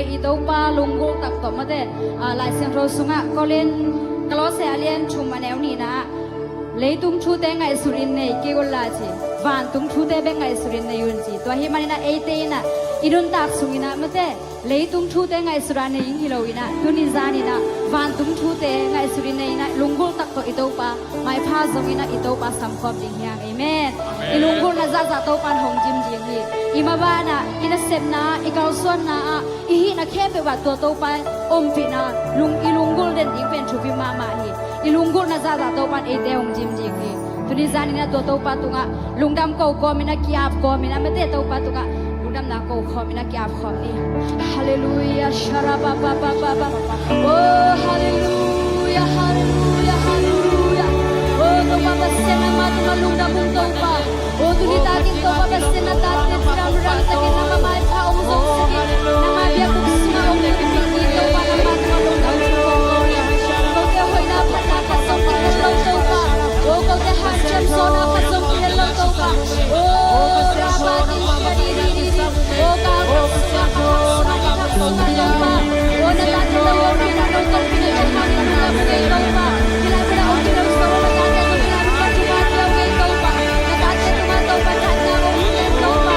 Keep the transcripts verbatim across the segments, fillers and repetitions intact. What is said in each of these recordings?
I Topa lunggulh tak tawh mate, ah, Lai Siangtho sungah Korin, Kolose a lian thum a neu nihna ah, leitung thute ngaihsutin nei kei unla ci, vantung thute bek ngaihsutin nei un ci. Tua hih maninah eite inah i nuntak sunginah mate, leitung thute ngaihsuta nei ing hi loinah, tuni zaninah vantung thute ngaihsutin nei inah lunggulh tak tawh i Topa maipha zonginah i Topa samkhawm ding hi hang. Amen. I lunggulhna zahzah Topan hong dim ding hi. I mabanah i nasepna ah, i kalsuanna ah, i hihna khempeuh ah tua Topa ompihna lung, i lunggulh den ding pen thupi mahmah hi. I lunggulhna zahzah Topan eite hong dim ding hi. Tuni zaninah tua Topa tungah lungdam ko kawminah ki-ap kawminah mate Topa tungah lungdamna ko kawminah ki-ap kawm ni. Halleluia, sharababababa. Oh, halleluia, halleluia, halleluia. Oh, Topa Pasian, nangma tungah lungdam ung Topa. Oh, tuni takin Topa Pasian, na tate cidam ramtakin nangma maipha hong zong sik in, nangma biakbuk sungah hong pupik in Topa, nangma tungah lungdam ung Topa. Kote hoihna phatna khat zong kihel lo Topa. Oh, kote hanciam sawhna khat zong kihel lo Topa. Oh, Rabba di shadi di di di. Oh, ka hak sungah, ka hak sungah, ka hak sungah Topa. Oh, na tate Topa, oh, na tate Topa, oh, na tate Topa, oh, na tate Topa, oh, na tate Topa, oh, na tate Topa,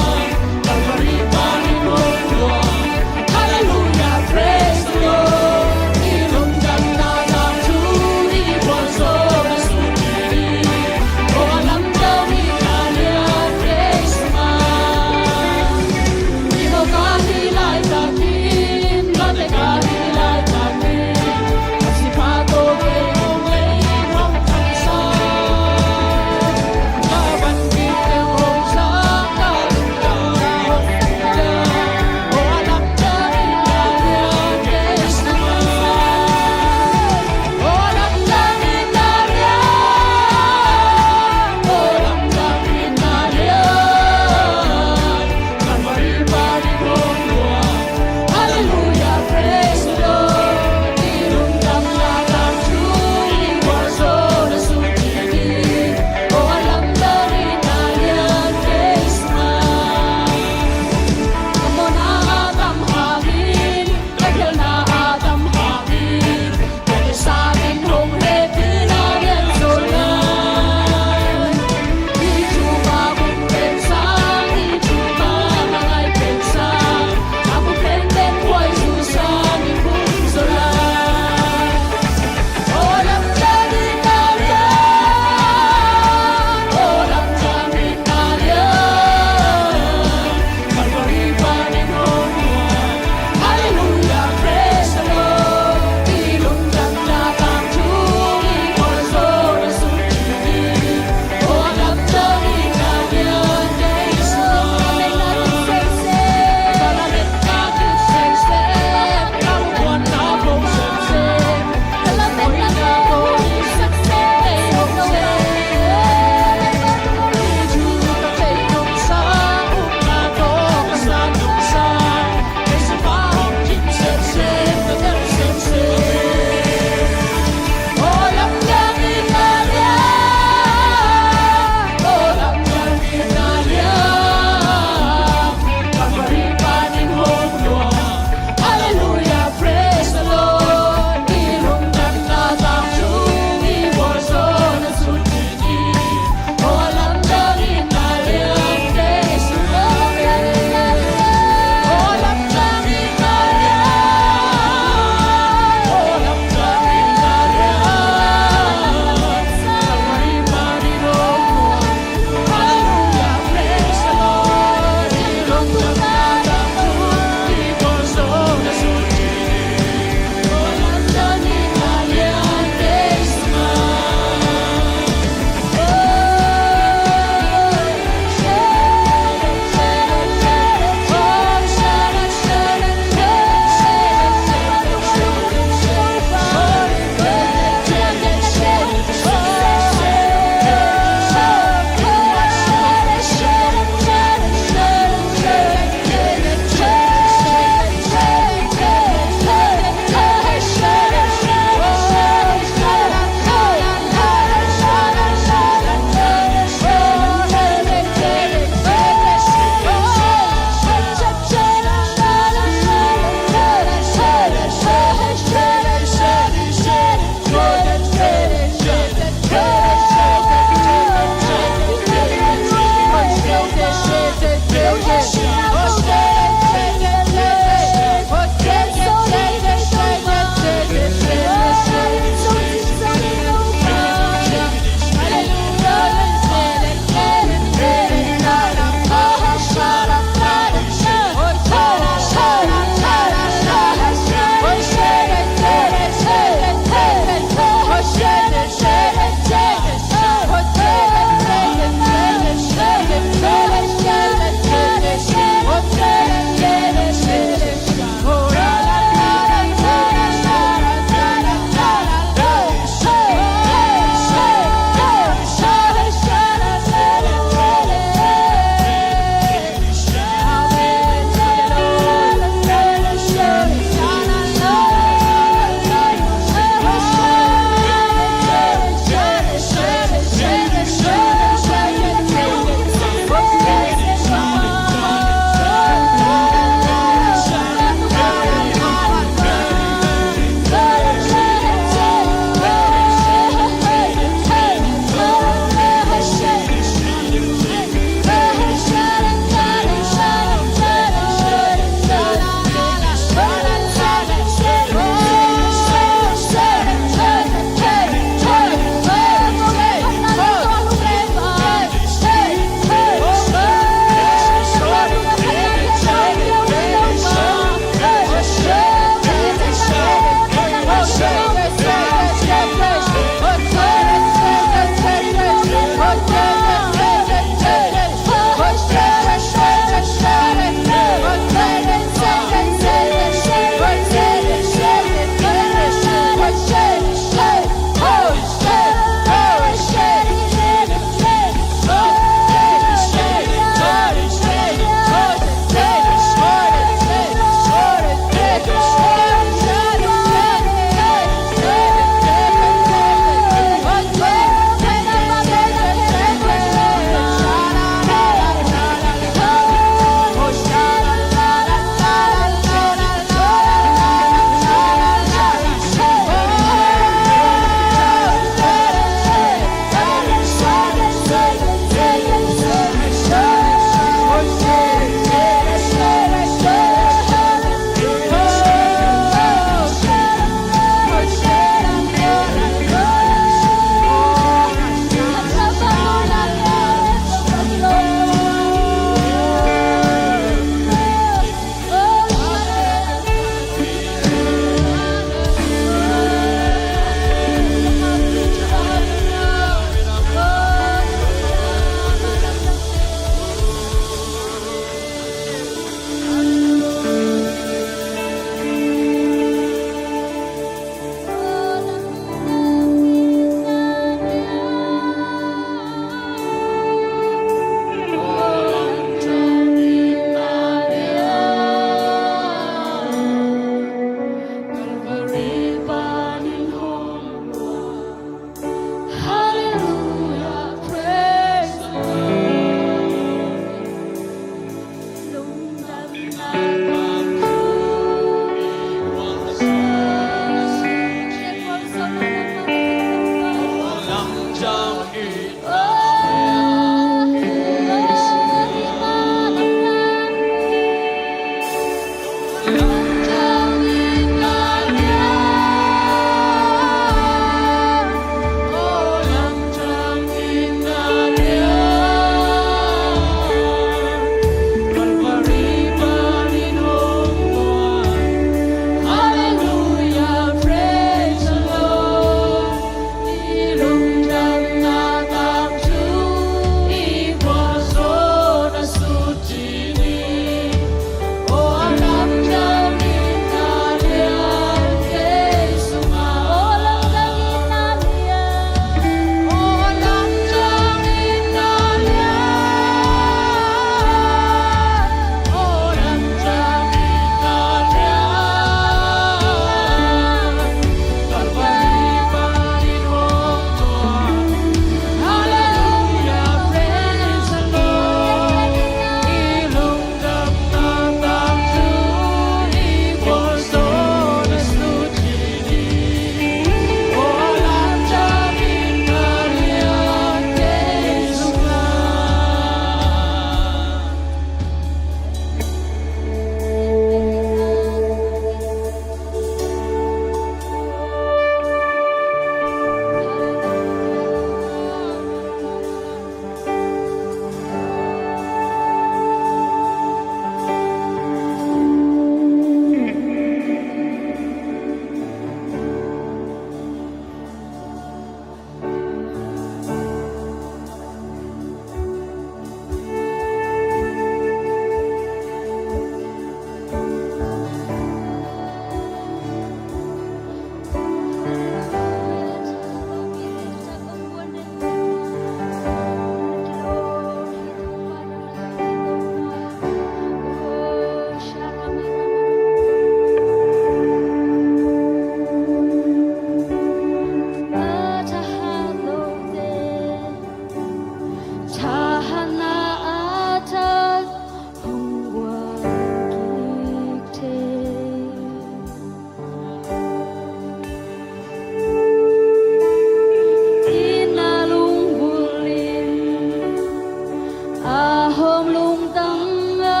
A hong lungtang a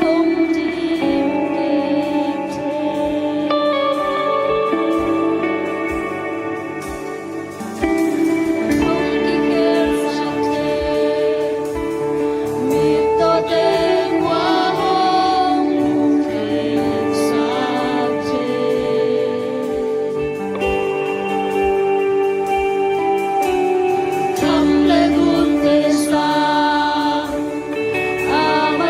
hong dim kik thei. Hong kikhelsak thei. Mittawte kua hong lungkiksak thei. Tham le gunte sang a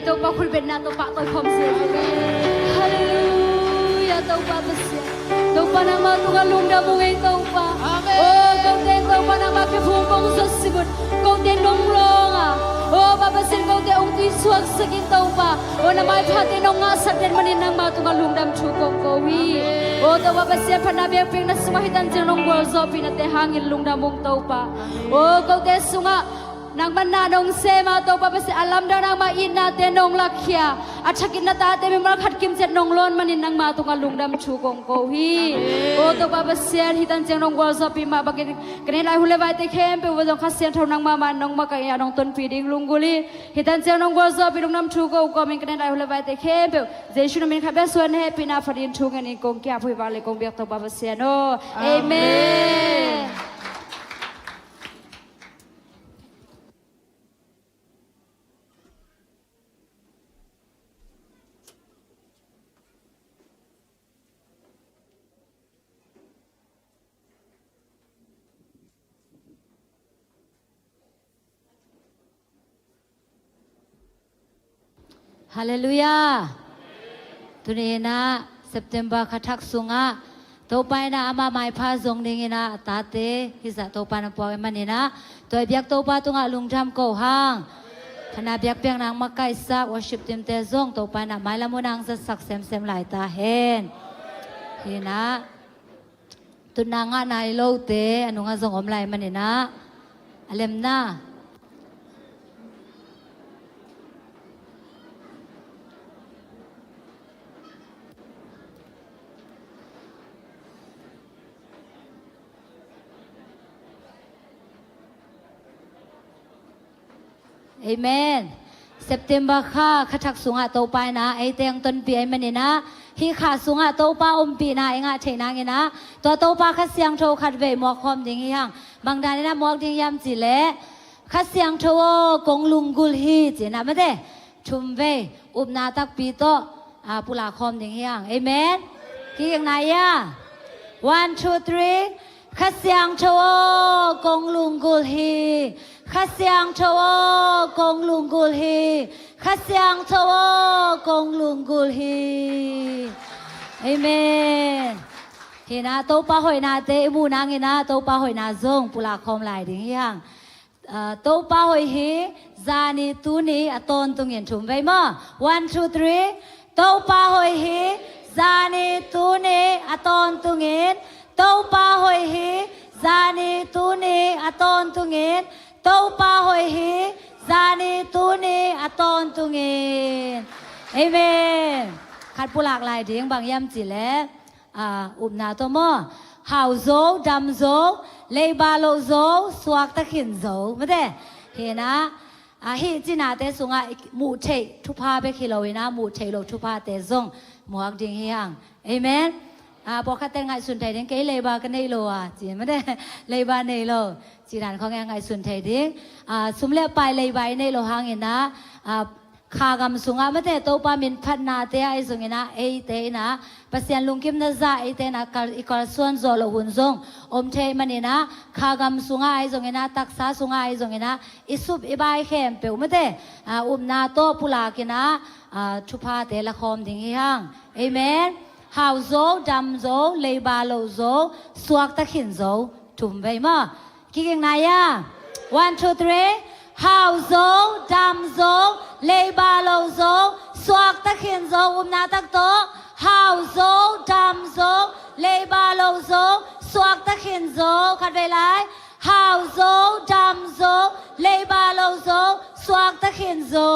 Topa khutbetna tawh pahtawi khawm zel. Halleluiah, Topa Pasian. Topa nangmah tungah lungdam ung ei Topa. Amen. Oh, kote Topa nangmah khe phung kong zot sik un. Kote nong lawng a. Oh, Pa Pasian kote hong tui suaksak in Topa. Oh, na maiphate nong ngahsak den manin nangmah tungah lungdam thu kong ko hi. Amen. Oh, Topa Pasian phatna biakpiakna sungah hih tanciang nong gualzawhpihnate hangin lungdam ung Topa. Oh, kote sungah nangmah na nong sem a Topa Pasian a lamdang nangmah itnate nong lakkhia a thakin na tate mimal khat kimciat nong lawn manin nangmah tungah lungdam thu kong ko hi. Amen. Oh Topa Pasian hih tanciang nong gualzawhpih mah bangin ka neih lai hun le vaite khempeuh uh zong Kha Siangtho nangmah mah nong makaih a nong tonpih ding lunggulh hi. Hih tanciang nong gualzawhpih lungdam thu ko kawmin ka neih lai hun le vaite khempeuh Jesu na min khat bek suan hehpihna phat in thu ngenin kong kiap uh hi vang le kong biak Topa Pasian aw. Amen. Amen. Halleluiah. Tuni in ah September kha thak sungah Topa in ah ama maipha zong dingin ah a tate hizah Topa na puak ahih manin ah tua i biak Topa tungah lungdam ko hang. Phatna biakpiakna makaihsak worship teamte zong Topa in ah mailam hun ah hong zatsak semsem lai ta hen. Hi in ah tutna ngah nai lote a nungah zong om lai manin ah a lemna. Amen. September kha, kha thak sungah Topa in ah eite hong tonpih ahih manin ah hih kha sungah Topa ompihna i ngah theih nangin ah tua Topa Kha Siangtho khatvei muak khawm ding hi hang. Bang dan in ah muak ding hiam cih leh Kha Siangtho aw kong lunggulh hi ci in ah mate thumvei upna takpi tawh a, pulak khawm ding hi hang. Amen. Kikikna ia. One, two, three. Kha Siangtho aw kong lunggulh hi. Kha Siangtho aw kong lunggulh hi. Kha Siangtho aw kong lunggulh hi. Amen. Hi in ah Topa hoihnate i muh nangin ah Topa hoihna zong pulak khawm lai ding hi hang. Ah, Topa hoih hi, zani tuni a tawntungin thumvei maw. One, two, three. Topa hoih hi, zani tuni a tawntungin. Topa hoih hi, zani tuni a tawntungin. Topa hoih hi, zani tuni a tawntungin. Amen. Khat pulak lai ding bang hiam cih leh a, upna tawh maw. Hau zo, dam zo, leiba loh zo, suakta khin zo. Mate, hi in ah, a, hih cinate sungah i muh theih thupha bek hi lo in ah, muh theih loh thuphate zong muak ding hi hang. Amen. A, pawlkhatte ngaihsun thei ding, kei leiba ka nei lo a ci, mate, leiba nei lo ci dan khawng e ngaihsun thei ding. A, sum le pai leiba i neih loh hangin ah, a, kha gam sungah mate Topa min phatnate ahi zongin ah eite in ah Pasian lungkimna zah eite in ah kal, i kalsuan zawh loh hun zong om thei manin ah kha gam sungah ahi zongin ah taksa sungah ahi zongin ah i sup i bai khempeuh mate, a, upna tawh pulak in ah, a, thuphate la khawm ding hi hang. Amen. Hau zo, dam zo, leiba loh zo, suakta khin zo, thumvei maw. Kikikna ia. One, two, three. Hau zo, dam zo, leiba loh zo, suakta khin zo, upna tak tawh. Hau zo, dam zo, leiba loh zo, suakta khin zo. Khatvei lai. Hau zo, dam zo, leiba loh zo, suakta khin zo.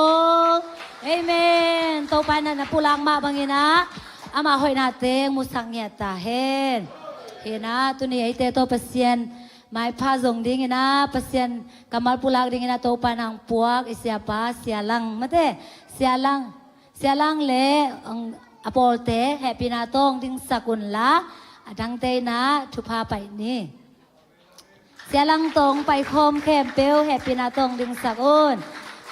Amen. Topa in ah na pulak mah bangin ah ama hoihnate musak ngiat ta hen. Hi in ah tuni eite tawh Pasian maipha zong dingin ah, Pasian kammal pulak dingin ah Topa in hong puak i siapa Sia Lang mate, Sia Lang, Sia Lang le, um, a pawlte hehpihna tawh hong dingsak unla, a dangte in ah thupha pai ni. Sia Lang tawh hong paikhawm khempeuh hehpihna tawh hong dingsak un.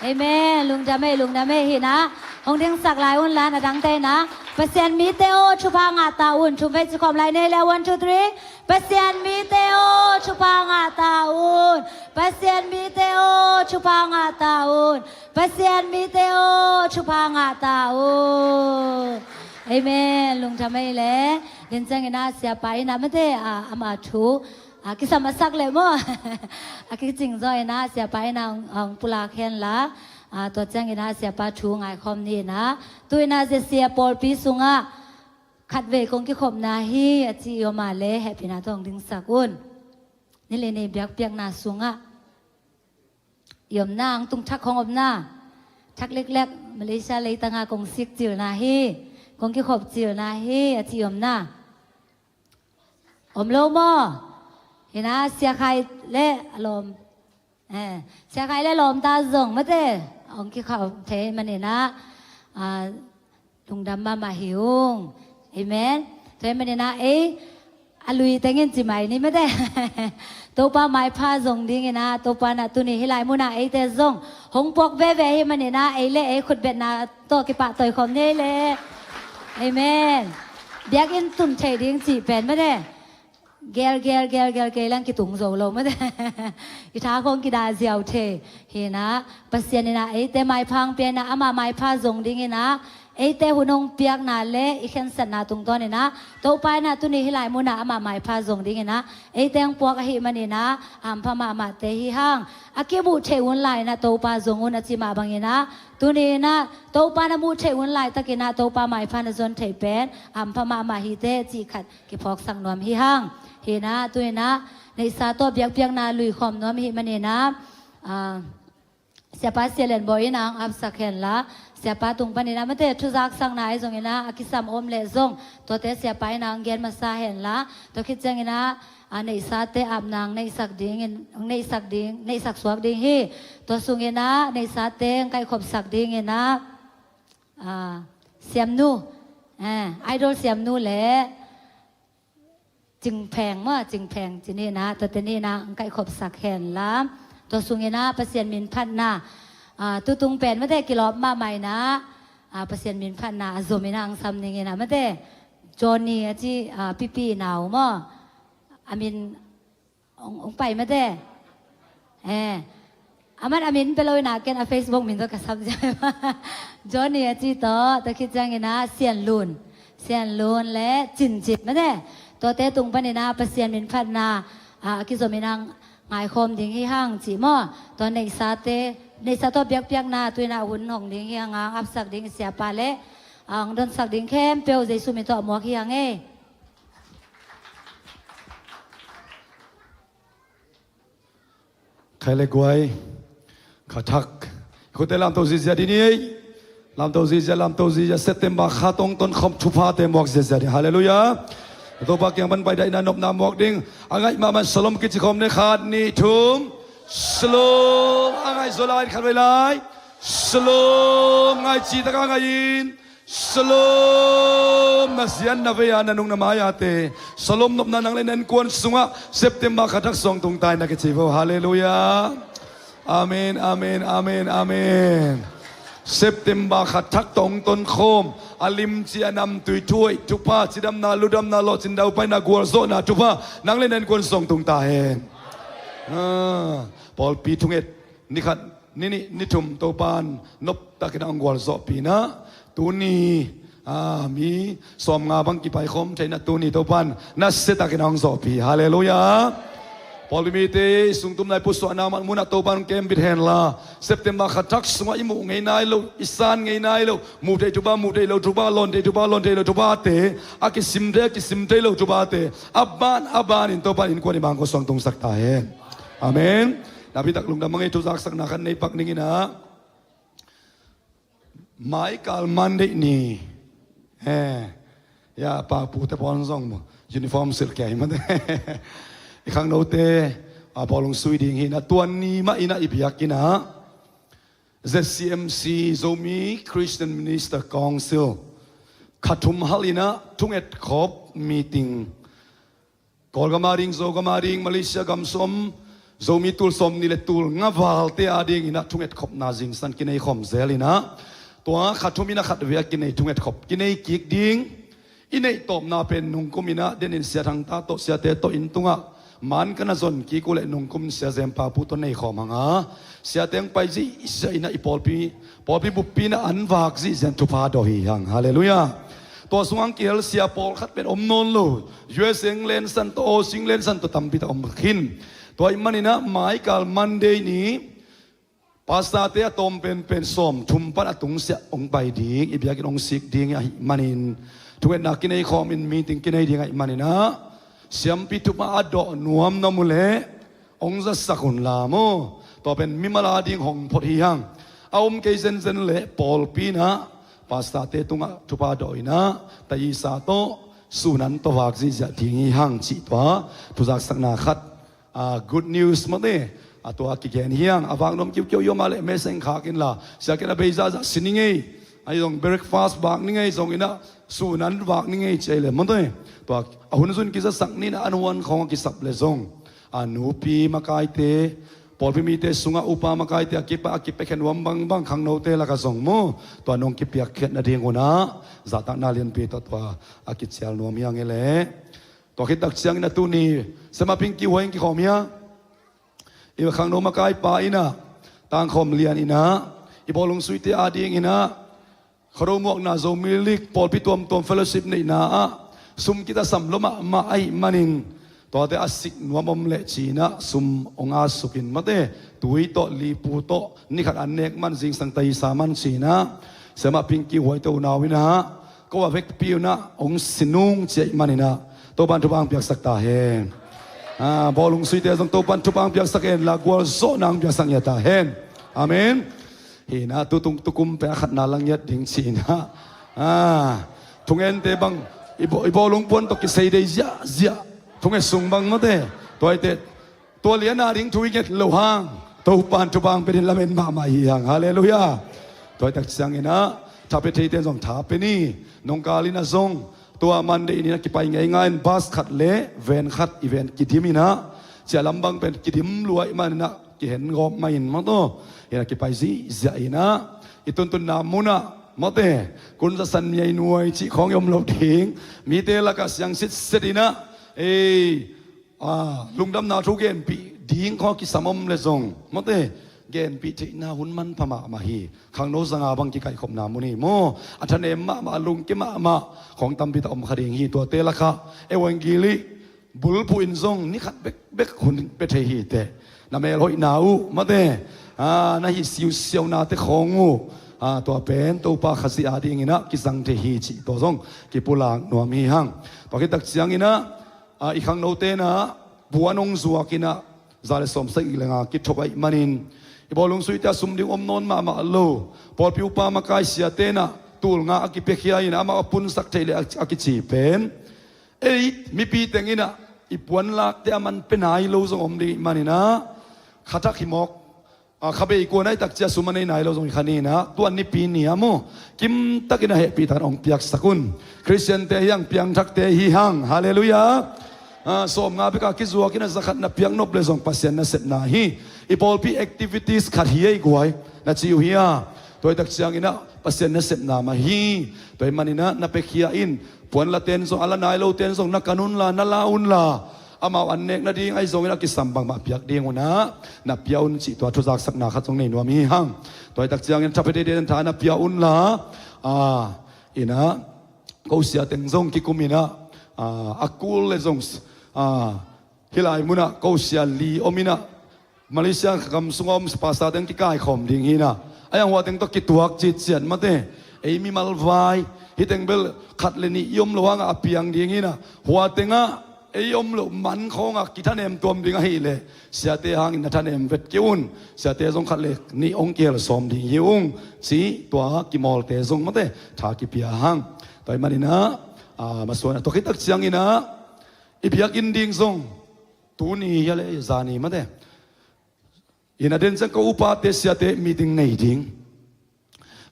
Amen. Lungdam ei, lungdam ei. Hi in ah hong dingsak lai unla, a dangte in ah Pasian mite aw, thupha ngah ta un. Thum vei ci khawm lai ni le, one, two, three. Pasian mite aw, thupha ngah ta un. Pasian mite aw, thupha ngah ta un. Pasian mite aw, thupha ngah ta un. Amen. Lungdam ei le. Tua ciangin ah siapa in ah mate, ah, ama thu, ah, kisam a sak le maw. A kicing zaw in ah siapa in ah hong, hong pulak hen la. Ah, tua ciangin ah siapa thu ngaikhawm ni in ah. Tu in ah zia sia pawlpi sungah khatvei kong kikhopna hi a ci i om a le, hehpihna tawh hong dingsak un. Ni le ni biakpiakna sungah i omna, hong tung thak hong omna, thak leklek Malaysia leitanga kong sik cilna hi, kong kikhop cilna hi a ci i omna. Om lo maw? Hi na, Sia Khai le a lawm. Eh, Sia Khai le lawmta zong mate hong kikhau thei manin ah, ah, lungdam mahmah hi ung. Amen. Tua hi manin ah ei a lui tengin ci mai ni mate. Topa maipha zong dingin ah, Topa in ah tuni hih lai munah eite zong hong puak veve hi manin ah, ei le ei khutbetna tawh kipahtawi khawm ni ei le. Amen. Biakinn tun thei ding cih pen mate. Gel, gel, gel, gel, kei lang kitung zo lo mate. I tha khong kidah ziau thei. Hi na, Pasian in ah eite maipha hong pia in ah, ama maipha zong dingin ah, eite hun hong piakna le i khensatna tungtawn in ah, Topa in ah tuni hih lai munah ama maipha zong dingin ah eite hong puak ahih manin ah, hampha mahmahte hi hang. A kimuh theih hun lai in ah Topa zong un a ci mah bangin ah, tuni in ah Topa na muh theih hun laitakin ah Topa maipha na zon theih pen hampha mahmah hi teh cih khat kiphawksak nuam hi hang. Hi na, tu in ah neihsa tawh biakpiakna lui khawm nuam hi manin ah, ah, siapa Sia Lian Bawi in ah hong apsak hen la, siapa tung panin ah mate thuzaksakna ahi zongin ah a kisam om leh zong, tuate siapa in ah hong gen masa hen la, tua khit ciangin ah, ah, neihsate apna hong neihsak dingin, hong neihsak ding, neihsak suak ding hi. Tua sungin ah neihsate hong kaihkhopsak dingin ah, ah, Siamnu, eh, Idol Siamnu le Cingpheng maw, Cingpheng ci ni in ah, tuate ni in ah hong kaihkhopsak hen la. Tua sungin ah Pasian min phatna, ah, tutung pen mate kilawp mahmah in ah, ah, Pasian min phatna a zom in ah hong sam ning in ah mate. Johnny a ci, ah, Pipi nau maw. A min hong, hong pai mate. Eh. Aman a min pia lo in ah ken a Facebook min tawh ka sap ziau. Johnny a ci tawh, tua khit ciangin ah Sian Lun. Sian Lun le Cin Cin mate. Tuate tung panin ah Pasian min phatna, ah, a kizom in ah ngaikhawm ding hi hang ci maw. Tua neihsate, neihsa tawh biakpiakna tu in ah hun hong ding hi hang, hong apsak ding siapa le, ah, hong donsak ding khempeuh Jesu min tawh a muak hi hang ei. Khai le guai, kha thak. Khute lamto ziazia ding ni ei. Lamto ziazia, lamto ziazia, September kha tawh hong tonkhawm thuphate muak ziazia ding. Halleluiah. Topa kiang pan pai daihna nopna muak ding. A ngaih mahmah Shalom kici khawm ni, khat, nih, thum. Shalom. A ngaih zaw lai, khat vei lai. Shalom. Ngaih cih tak a ngaih in. Shalom. Na sian na vei a, na nung na mai a te, Shalom nopna nang le na innkuan sungah September kha thak sung tung ta in na kici vo. Halleluiah. Amen, amen, amen, amen. September kha thak tawh hong tonkhawm, a limci a namtui, thuhoih thupha, cidamna ludamna, lawhcin daupaina, gualzawhna thupha nang le na innkuan sung tung ta hen. Ah, pawlpi thunget ni khat, ni nih, ni thum Topan noptakin a hong gualzawhpih in ah, tuni, ah, mi sawmnga bang kipaikhawm thei in ah, tuni Topan nasiatakin a hong zawhpih. Halleluiah. Pawlpi mite i sungtum lai pusuahna mah munah Topan hong kembit hen la, September kha thak sungah i muh ngei nai lo, i san ngei nai lo, muh theih thupha, muh theih lo thupha, lawn theih thupha, lawn theih lo thuphate, a kisim thei, a kisim thei lo thuphate, a ban a banin Topan innkuan i mangkua suang tungsak ta hen. Amen. Napi tak lungdam a ngei, thuzaksakna khat nei pak ning in ah. Maikal Monday ni. Eh. Ya, pa pu te pawl zong maw, uniform silh kei mate. I khangnote, a pawl hong sui ding hi in ah, tua ni mah in ah i biakinn ah Z C M C, Zomi Christian Minister Council, kha thum hal in ah thunget khop meeting. Kawlgam a ding, Zogam a ding, Malaysia gam sung om Zomi tul sawmnih le tul nga valte a dingin ah thunget khopna zingsan kinei khawm zel in ah, Tua khat thum in a khat vei a kinei thunget khop kinei kik ding. I neih tawpna pen nungkum in a den in Sia Thang ta tawh siate tawh inn tungah man ka na zon kik uh leh nungkum in Sia Zem Pa Pu tawh nei khawm hang a, siate hong pai zihziah in a i pawlpi, pawlpi buppi in a an vak zihziah in thupha dawh hi hang. Halleluiah. Tua sungah kihel sia pawlkhat pen om nawn lo. U S A hong lensan tawh, Aussie hong lensan tawh tampi tak om khin. Tua ahih manin a maikal Monday ni Pastor-te a tawm penpen sawm thum pan a tungsiah hong pai ding, i biakinn hong sik ding ahih manin, thungetna kinei khawmin meeting kinei ding ahih manin ah, siampi thupha a dawh nuam na mu leh hong zasak un la maw. Tua pen mimal a ding hong phot hi hang. A om kei zenzen leh pawlpi in ah pastor-te tungah thupha dawh in ah, taisa tawh sunan tawh vak zihziah ding hi hang cih tua thuzaksakna khat. Ah, good news mawte. A tua kigen hi hang, a vak nuam kiukiu i om a leh message khak inla, sia ken a bei zahzah si ni ngei, ahi zong breakfast vak ni ngei zong in ah, sunan vak ni ngei ci ahi leh mawte. Tua a hun zun kizasak ni in ah, an huan khawng a kisap leh zong, a nupi makaite, pawlpi mite sungah upa makaite a kipa, a kipiakhia nuam bangbang khangnote lakah zong maw, tua nong kipiakkhiat nading un ah zahtakna lianpi tawh tua a kicial nuam hi hang e leh. Tua khit tak ciangin a tuni Semaping kihhuai in kikhawm hi a, i khangno makaipa in ah, tangkhawm lian in ah, i bawlung suite a ding in ah, Khuado muakna Zomi League pawlpi tuamtuam fellowship neihna ah sum kitasam lua mahmah ahih manin, tuate a sik nuam om leh ci in ah sum hong a suk in mawte, tui tawh lipu tawh ni khat an nek man, zingsang taisa man ci in ah, Semaping kihhuaite unau in ah, ko a vekpi un ah hong si nung ci ahih manin ah, Topan thupha hong piaksak ta hen. Ah, bawlung suite zong Topan thupha hong piaksak hen la, gualzawhna hong piaksak ngiat ta hen. Amen. Hi in ah tutung tukum pen a khatna la ngiat ding ci in ah, ah, thungente bang, i baw, i bawlung puan tawh kisei dei ziahziah, thunge sung bang mawte. Tua hi teh, tua lian a ding thu i nget loh hang, Topan thupha hong pia ding lamen mahmah hi hang. Halleluiah. Tua hi tak ciangin ah, tha pia theite zong tha pia ni. Nungkal in ah zong, tua Monday ni in ah kipai ngeingai in bus khat leh van khat i van kidim in ah, cia lam bang pen kidim lua ahih manin ah kihen gawp mah in mawte. In ah kipai zihziah in ah, i tuntunna mun ah mawte, kun zasan miai nuai cih khawng i om loh ding, mite lakah siang sitset in ah, ei, ah, lungdamna thu genpih ding khawng kisam om leh zong mawte, genpih theihna hun manpha mahmah hi. Khangno zanga bang kikaikhopna mun hi maw. A thanem mahmah, a lungke mahmah khawng tampi tak om kha ding hi. Tuate lakah evangeli bulphuh in zong ni khat bekbek hun pia thei hi teh. Na melhoihna uh mawte, ah, na hih siusiaunate khawng uh, ah, tua pen Topa Khazih a ding in ah kizang thei hi cih tua zong kipulak nuam hi hang. Tua khit tak ciangin ah, ah, i khangnote in ah puan hong zuak in ah, za leh sawmsagih leh nga kithop ahih manin, i bawlung suite a sum ding om nawn mahmah lo. Pawlpi upa makai siate in ah tul nga a kipiakhia in ah, amau a punsak theih leh a, a kici pen, ei mipi teng in ah i puan lakte a man pia nai lo zong om ding ahih manin ah, kha thak hi mawk, ah, kha bei kua nai tak cia sum a nei nai lo zong hi kha ni in ah, tua Nipi ni ah maw, kimtakin a hehpihtakin hong piaksak un. Khristiante hi hang, piangthakte hi hang. Halleluiah. Ah, sawmnga bek a kizuak in ah za khat na piak nop leh zong Pasian nasepna hi. I pawlpi activities khat hi ei guai, na ci uh hi a. Tua hi tak ciangin ah Pasian nasepna mah hi. Tua ahih manin ah na piakhia in, puan laten zong, a la nai loten zong na kan unla, na la unla, amau an nek nading ahi zongin a kisam bangmah piak ding un ah na pia un cih tua thuzaksakna khat zong nei nuam hi hang. Tua hi tak ciangin tha pia theite in tha na pia unla, ah, in ah, ko sia teng zong kikum in ah, ah, a kul leh zong, ah, hih lai mun ah ko sia li om in ah, Malaysia gam sungah om pastor teng kikaikhawm ding hi in ah, a hiang hua teng tawh kituak citciat mawte. Ei mimal vai, hih teng bel khat leh nih i om loh hang ah a piang ding hi in ah, hua teng ah ei om loh man khawng ah kithanem tuam ding ahih leh, siate hangin na thanem vet kei un. Siate zong khat leh nih hong kihel sawm ding hi ung, ci tua kimawlte zong mawte tha kipia hang. Tua ahih manin ah, ah, masuan a tua khit tak ciangin ah, i biakinn ding zong tuni hi a leh zani mawte, in a den ciang ko upate siate meeting nei ding.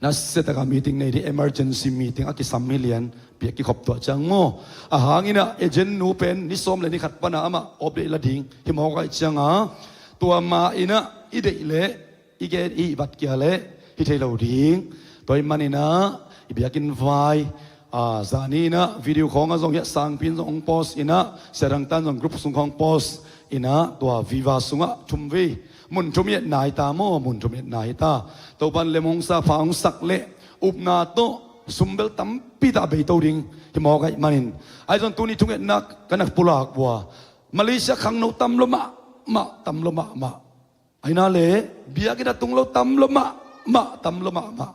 Nasia taka meeting nei ding, emergency meeting a kisam hi lian, piak kikhop tua ciang maw. A hang in ah agent nu pen ni sawm leh ni khat pan ah amah update la ding hi mawk ahih ciang a, tua mah in ah i deih leh, i gen, i bat kia leh hi thei lo ding. Tua ahih manin ah i biakinn vai, a, zani in ah video khawng ah zong hiah sangpi in zong hong post in ah, Sia Thang Tan zong group sung khawng post in ah, tua Viva sungah thum vei, mun thum i etna hi ta maw, mun thum i etna hi ta. Topa'n lem hong sa, pha hong sak leh upna tawh sum bel tampi tak a beito ding hi mawk ahih manin, ahi zong tuni thungetna ka na pulak uh a, Malaysia khangno tam lua mahmah, tam lua mahmah. Ahi na leh biakinn a tung lo tam lua mahmah, tam lua mahmah.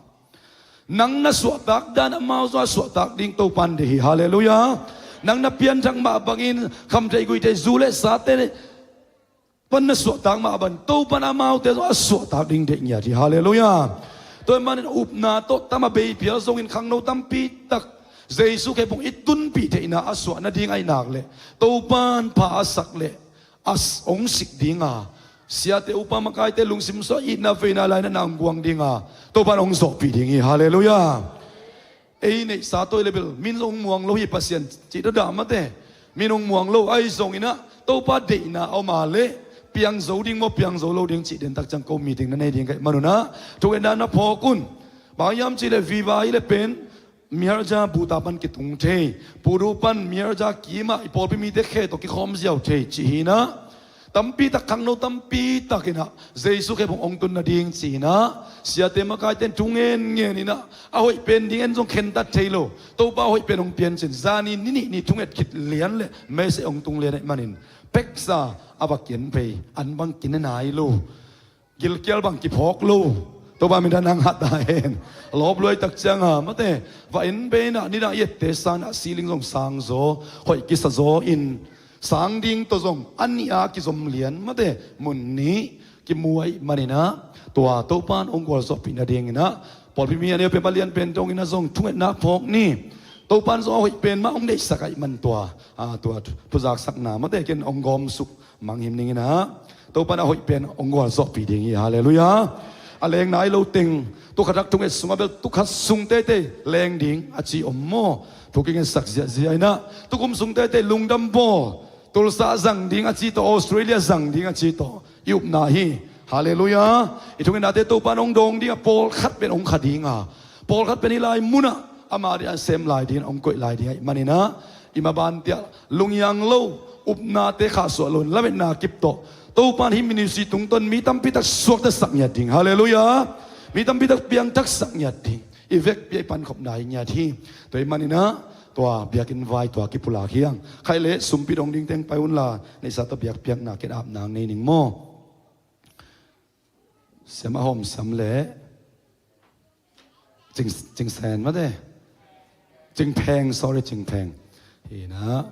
Nang na suahtak dan amau zong a suahtak ding Topa'n deih hi. Halleluiah. Nang na pianthak mah bangin khamtheih guihtheih zu le sate pan na suahtak mah bang Topa'n amaute zong a suahtak ding deih ngiat hi. Halleluiah. Tua ahih manin upna tawh tam a bei phial zongin khangno tampi tak Jesu khempeuh i tunpih theihna a suah nading ahih nak leh Topa'n pha a sak leh a s-, hong sik ding a, siate, upa makaite lungsim suah, itna veina, lainatna hong guang ding a, Topa'n hong zawhpih ding hi. Halleluiah. Ei neihsa tawh i leh bel min hong muang lo hi, Pasian cih dah dah mate. Min hong muang lo, ahi zongin ah Topa deihna a om a leh piang zo ding maw, piang zo lo ding cih dentak ciang ko meeting na nei ding ka hih manun ah thungetna na phawk un. Bang hiam cih leh Viva hi leh pen Miharja buta pan kitung thei, Pudu pan Miharja kimah i pawlpi mite khe tawh kikhawm ziau thei cih hi in ah, tampi tak khangno tampi tak in ah Jesu khempeuh hong tun nading ci-in ah, siate makaite in thu ngen ngen in ah, a hoih pen ding en zong khentat thei lo, Topa a hoih pen hong piancin, zani ni nih ni thunget khit lian leh message hong tung lian ahih manin, peksa a va kian pei, an bang kine nai lo, gilkial bang kiphawk lo. Topa min tawh nang hat ta hen. Lawp luai tak ciang a mate, va en pei in ah, nidang i ette sang in ah ceiling zong sang zaw, hoih kisa zaw in, sang ding tawh zong a nih a kizom lian mate, mun nih kimu ahih manin ah, tua Topa'n hong gualzawhpih nading in ah, pawlpi mi a neu pen, a lian pen dongin ah zong thungetna phawk ni. Topa'n zong a hoih pen mah hong deihsak ahih man tua, a, tua thu, thuzaksakna mate ken hong gawmsuk mangngilh ning in ah, Topa'n a hoih pen hong gualzawhpih ding hi. Halleluiah. A leng nai lo teng, tu khat thak thunget sungah bel tu khat sung teitei leng ding a ci om maw? Thu kingetsak ziahziah in ah, tukum sung teitei lungdam bawl, Tulsa zang ding a ci tawh, Australia zang ding a ci tawh i upna hi. Halleluiah. I thungetnate Topa'n hong dawng ding a, pawlkhat pen hong kha ding a, pawlkhat pen hih lai munah ama ding a sem lai dingin hong koih lai ding ahih manin ah, i maban tiah lunghiang lo, upnate khahsuah lo in lametna kip tawh Topa'n hih ministry tungtawn mi tampi tak suaktasak ngiat ding. Halleluiah. Mi tampi tak piangthaksak ngiat ding. I vekpi-a i pankhopna hi ngiat hi. Tua ahih manin ah, tua biakinn vai tua kipulak hi hang. Khaih leh sumpi dong ding teng pai un la, neihsa tawh biakpiakna ken ap nang nei ning maw? Siam a hawm siam leh Cing, Cing Sen mate. Cing Pheng, sorry, Cing Pheng. Hi in ah.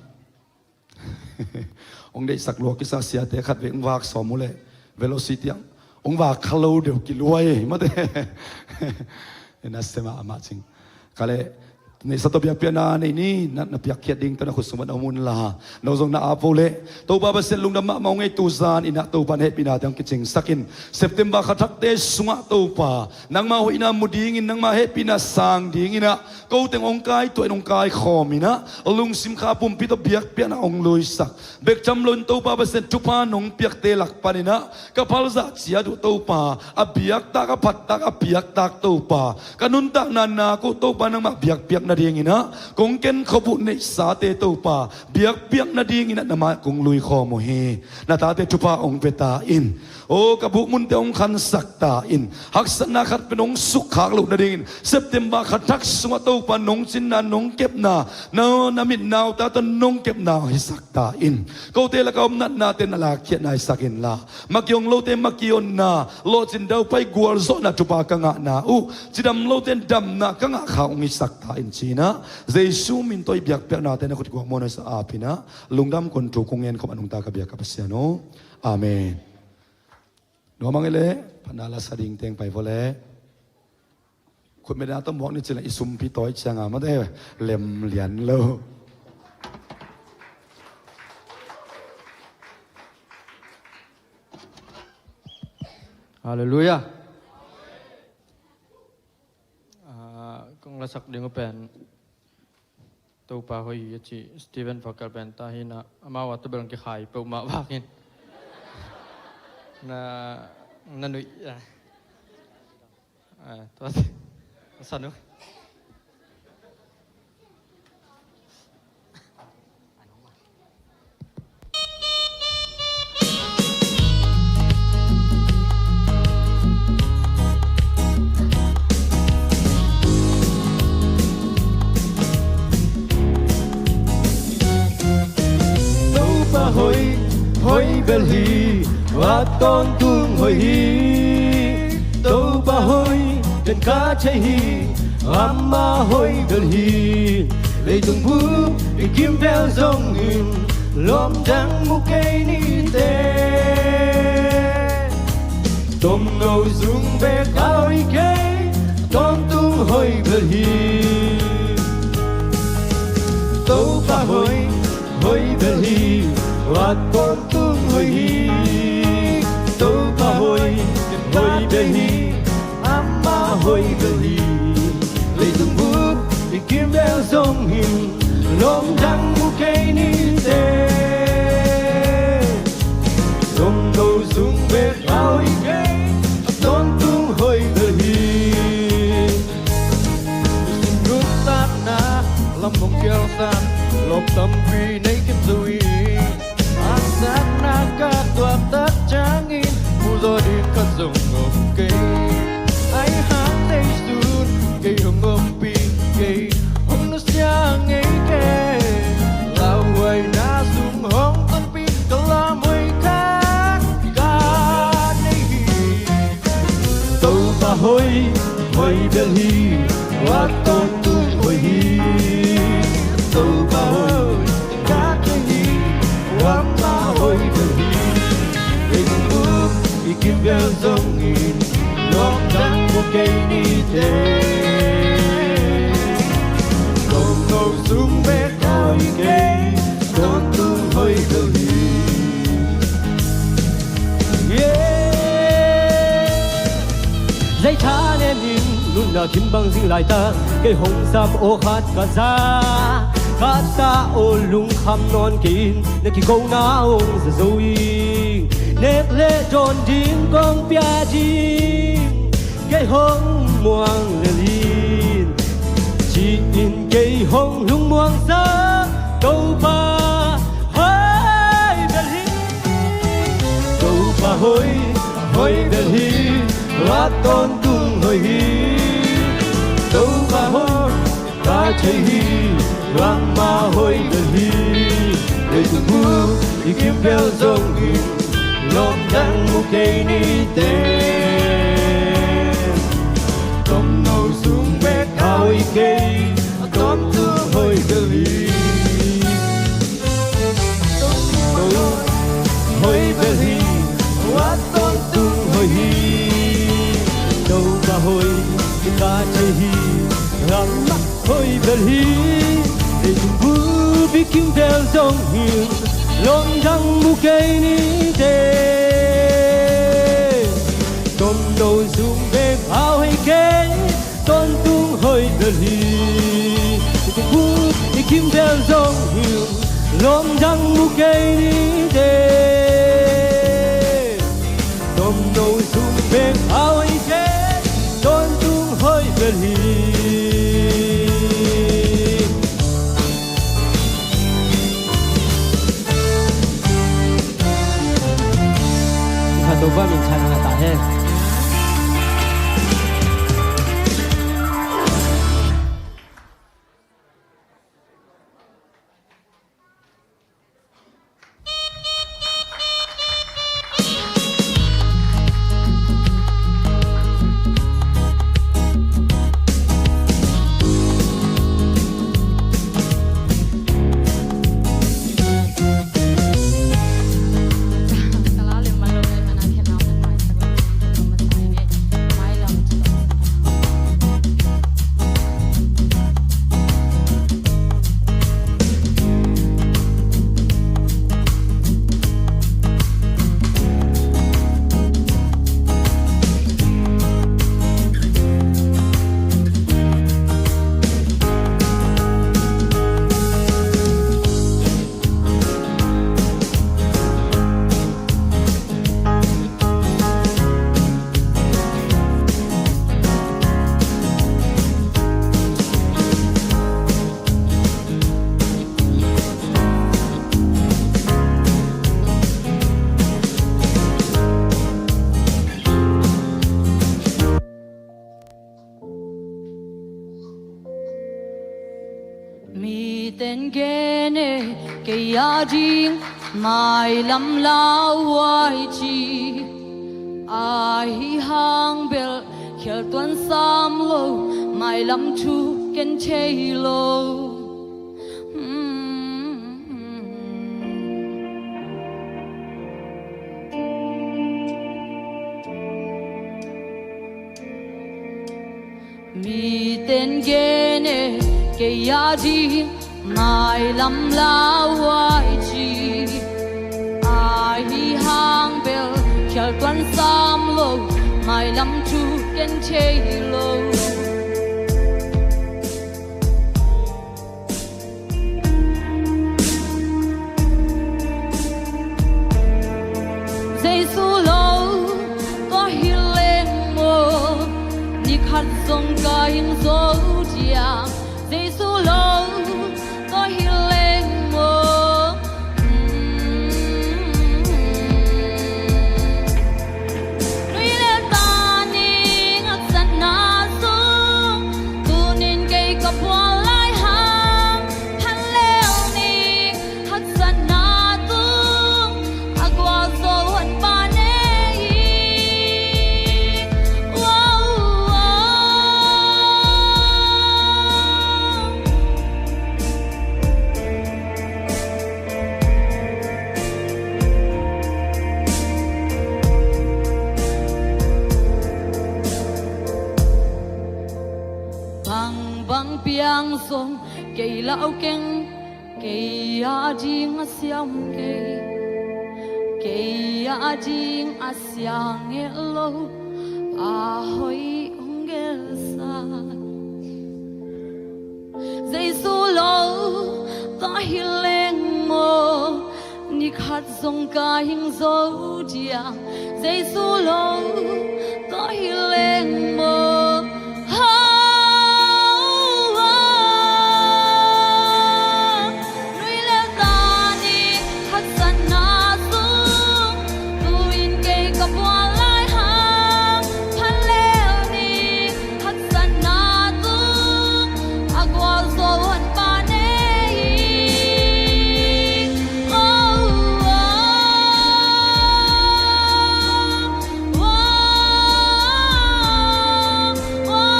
Hong deihsak lua kisa siate khat vei hong vak sawm uh leh, velocity ah hong vak kha lo deuh kiluai mate. Hi in ah, siam a amah cing. Ka leh, neihsa tawh biakpiakna nei ni, na, na piakkhiat ding tawh na khut sung pan om un la. No zong na ap vo leh, Topa Pasian lungdam mahmah hong ei, tu zan in ah Topa'n hehpihna teng kicingsak in, September kha thakte sungah Topa, nangma hoihna mu dingin, nangma hehpihna sang dingin ah, ko teng hong kaituah in hong kaikhawm in ah, lungsim kha pumpi tawh biakpiakna hong luisak. Bek tham loin Topa Pasian thupha nong piakte lak panin ah, ka phalzah ciat uh Topa, a biaktak, a phattak, a piaktak Topa, ka nuntakna nak uh Topa nangmah biakpiak nadingin ah kong kenkhop uh neihsate Topa, biakpiak nadingin ah na mai-ah kong luikhawm uh hi. Na tate thupha hong pia ta in. Aw, ka bukmunte hong khansak ta in. Haksatna khat pen hong sukkhak loh nadingin September kha thak sungah Topa nong cinna, nong kepna, na, na mit na uta tawh nong kepna hisak ta in. Kote lakah om natnate na lakkhiatna hisak inla, maki hong lote maki honna, lawhcin daupai gualzawhna thupha ka ngahna uh, cidam lote damna ka ngah kha hong hisak ta in ci-in ah, Jesu min tawh i biakpiaknate na khut kikuak muanhuai sa ap in ah, lungdam kong thu kong ngen khop a nungta ka biak ka Pasian aw. Amen. Nuam hang ei leh, phatna la sa ding teng pai vo leh. Khutbetna tawh muak ni ci leh i sumpi tawi ciang a mate, lem lian lo. Halleluiah. Ah, kong lasak ding uh pen Topa hoih hi a ci Stephen Fakal pen ta hi in ah, amau a tabel kikhai peuhmah vakin na, na nuih, ah. Ah, tua Sa nu. Topa hoih, hoih bel hi, a tawntung hoih hi. Topa hoih, ken ka thei hi, amah hoih bel hi. Leitung bup i kimvel zongin, lawm dang mu kei ni teh. Tomno sung bek a hoih kei, tawntung hoih bel hi. Topa hoih, hoih bel hi, a tawntung hoih hi. Topa hoih, hoih bel hi, amah hoih bel hi. Leitung bup i kimvel zongin, lawm dang mu kei ni teh. Tomno sung bek a hoih kei, a tawntung hoih bel hi. Nuntakna lam hong khial san, lawm tampi nei khin zo hi. Haksatna ka tuak tak ciangin, muzaw ding khat zong om kei. Ahih hang leisun kei hong ompih, kei hong nusia ngei kei. Lauhuaina sung hong tonpih, ka lam hoih khat ka nei hi. Topa hoih, hoih bel hi, a tawntung hoih hi. Topa hoih, ka thei hi, amah hoih bel hi. Leitung bup i kimvel zongin, lawm dang mu kei ni teh. Tomno sung bek a hoih kei, tawntung hoih bel hi. Yeah. Zai thanem in nunna kim bang zing laitak, kei hong sam aw khat ka za. Ka ta aw lungkham nawn kei in, na kikona hong za zo ing. Nek le dawn ding kong pia ding, kei hong muang lel in, ci-in kei hong lungmuang sa. Topa hoih bel hi. Topa hoih, hoih bel hi, a tawntung hoih hi. Topa hoih, ka thei hi, amah hoih bel hi. Leitung bup i kimvel zongin, lawm dang mu kei ni teh. Tomno sung bek a hoih kei, a tawntung hoih bel hi. Tomno hoih bel hi, a tawntung hoih hi. Topa hoih, ka thei hi, amah hoih bel hi. Leitung bup i kimvel zongin, lawm dang mu kei ni teh. Tomno sung bek a hoih kei, tawntung hoih bel hi. Leitung bup i kimvel zongin, lawm dang mu kei ni teh. Tomno sung bek a hoih kei, tawntung hoih bel hi. Kha Topa min thang na ta hen. Miten gen e, kei a ding mailam lauhuai ci. Ahi hang bel khial tuan sam lo, mailam thu ken thei lo. Miten gen e, kei a ding mailam lauhuai ci. Ahi hang bel khial tuan sam lo, mailam thu ken thei lo. Jesu lo, tua hi leng maw, ni khat zong ka hing zo dia. Jesu lo, tua hi leng maw. Nui le ta ning haksatna sung, tunin kei ka bual lai hang, phan leu ning haksatna tung, a gualzo hon pa nei. Wow, wow. Bangbang piang zong kei lau keng, kei a ding a sia um kei. Kei a ding a sia ngel lo, a hoih hong gelsa. Jesu lo, tua hi leng maw, ni khat zong ka hing zo dia. Jesu lo, tua hi leng maw. Ho, ho. Nui le ta ning haksatna sung, tuin kei ka bual lai hang, phan leu ning haksatna tung, a gualzo hon pa nei. Oh, oh, oh, oh, oh.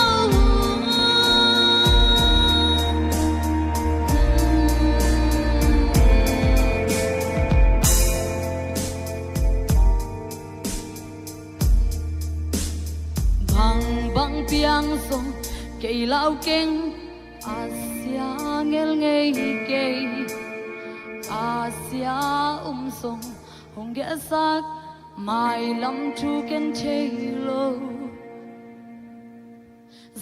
Bangbang piang zong kei lau keng, a sia ngel ngei kei. A sia um zong hong gelsak, mailam thu ken thei lo.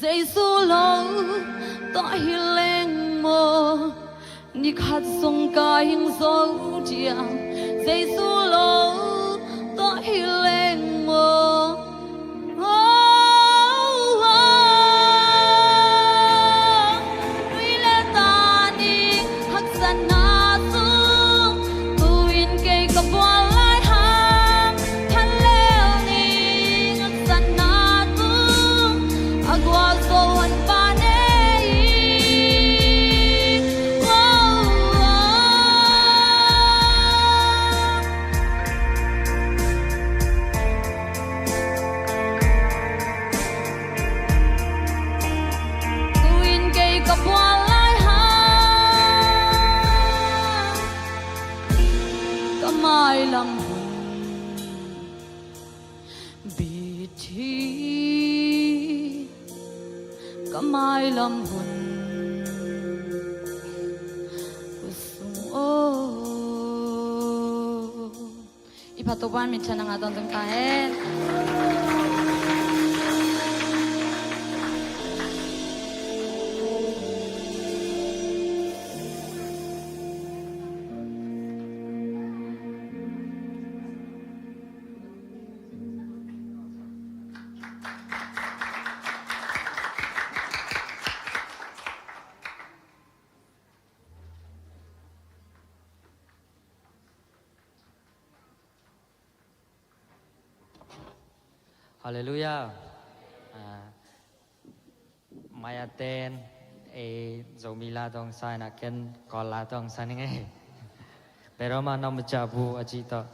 Jesu lo, tua hi leng maw, ni khat zong ka hing zo dia. Jesu lo, tua hi leng maw. Oh, oh. Nui le ta ning haksatna sung, tuin kei ka bual lai hang, phan leu ning haksatna tung, a gualzo hon pa nei. Oh, oh. Tuin kei ka bual lai hang, ka mailam hun bit hi, ka mailam hun sung aw. I phat Topa minthanna ngah tawntung ta hen. Halleluiah. Ah, mai a ten, Ei Zomi la tawh sang in ah, ken Kawl la tawh sang ning ei. Bia dawm a na um ciat bu a cih tawh.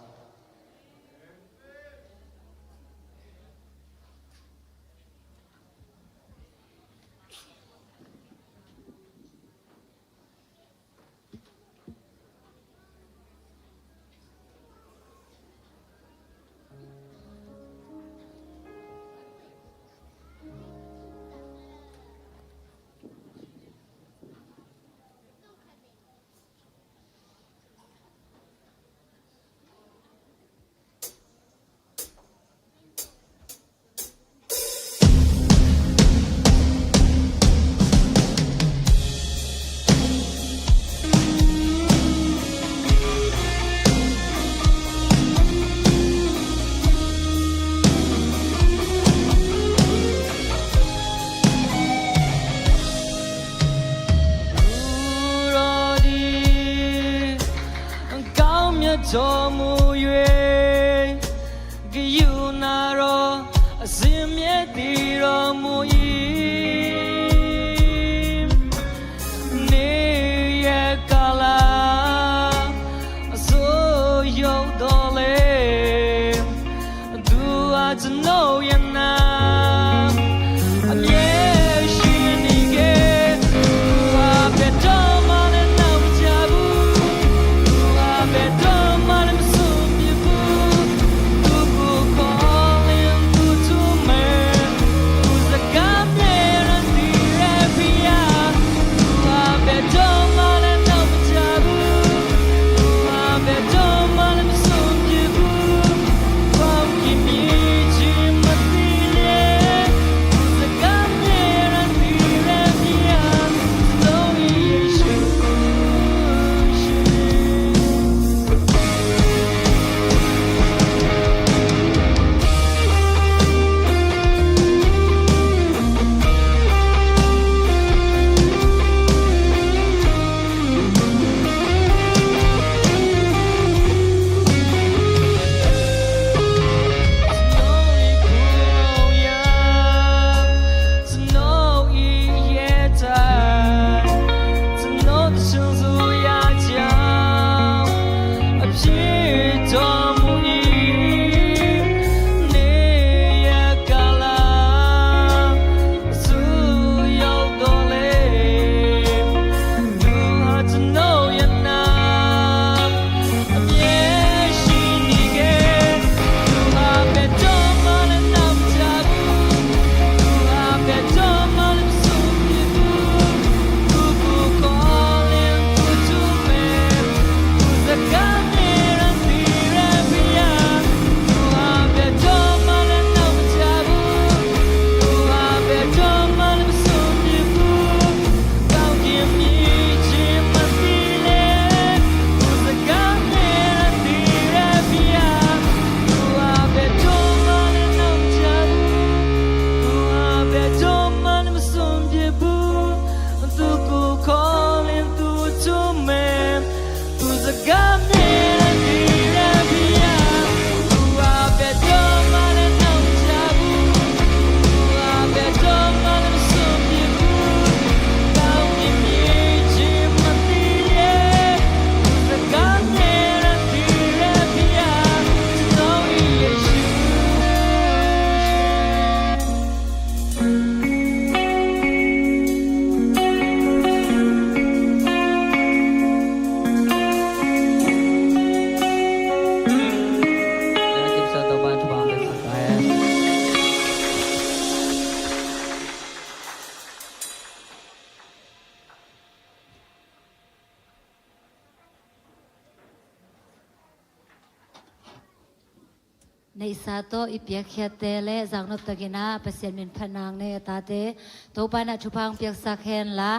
Neihsa tawh i piakkhiatte le zaknop takin ah Pasian min phatna nei a tate Topa in ah thupha hong piaksak henla,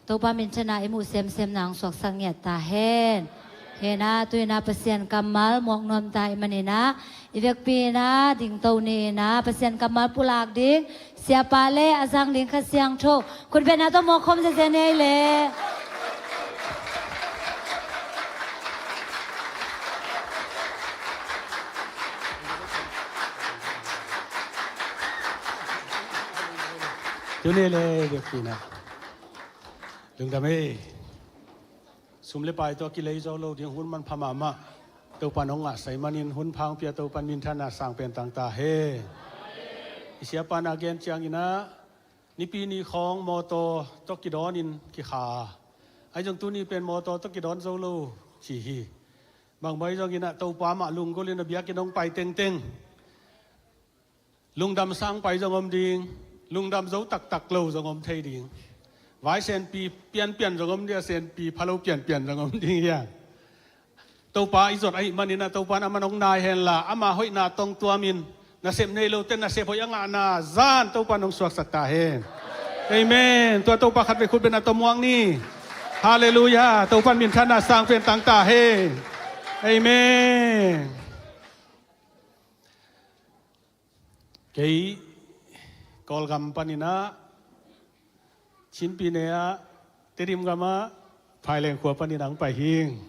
Topa minthanna i muh semsemna hong suaksak ngiat ta hen. Hena tu-in ah Pasian kammal muak nuam ta ahih manin ah i vekpi in ah dingto ni in ah Pasian kammal pulak ding Siapa le a zang ding Kha Siangtho khutbetna tawh mawk khawm ziazia ni ei le. Tuni le biakpi na. Lungdam ei. Sum le pai tawh a kilei zo lo ding, hun manpha mahmah. Topa nong ngahsai manin hun pha hong pia Topan minthanna sang pen tang ta hen. I siapa na gen ciangin ah, nipi ni khawng mawtaw tawh kidawnin kikha a, ahi zong tuni pen mawtaw tawh kidawn zo lo ci hi. Bangmah ahi zongin ah Topa mah lunggulhin a biakinn hong pai tengteng lungdam sang pai zong om ding, lungdam zo taktak lo zong om thei ding. Vai senpi pianpian zong om ding a, senpi phalo pianpian zong om ding hi a. Topa i zot ahih manin ah Topa in a man hong nai henla, ama hoihna tawh tuamin nasep nei lote nasep hoih a ngahna zan Topa in hong suaksak ta hen. Amen. Tua Topa khatvei khut beng a tawh muak ni. Halleluiah. Topa in minthanna sang pen tang ta hen. Amen. Kei Kawlgam panin ah, Chinpi ne ah, Tedim gam ah, Phaileng khua panin ah hong pai hing.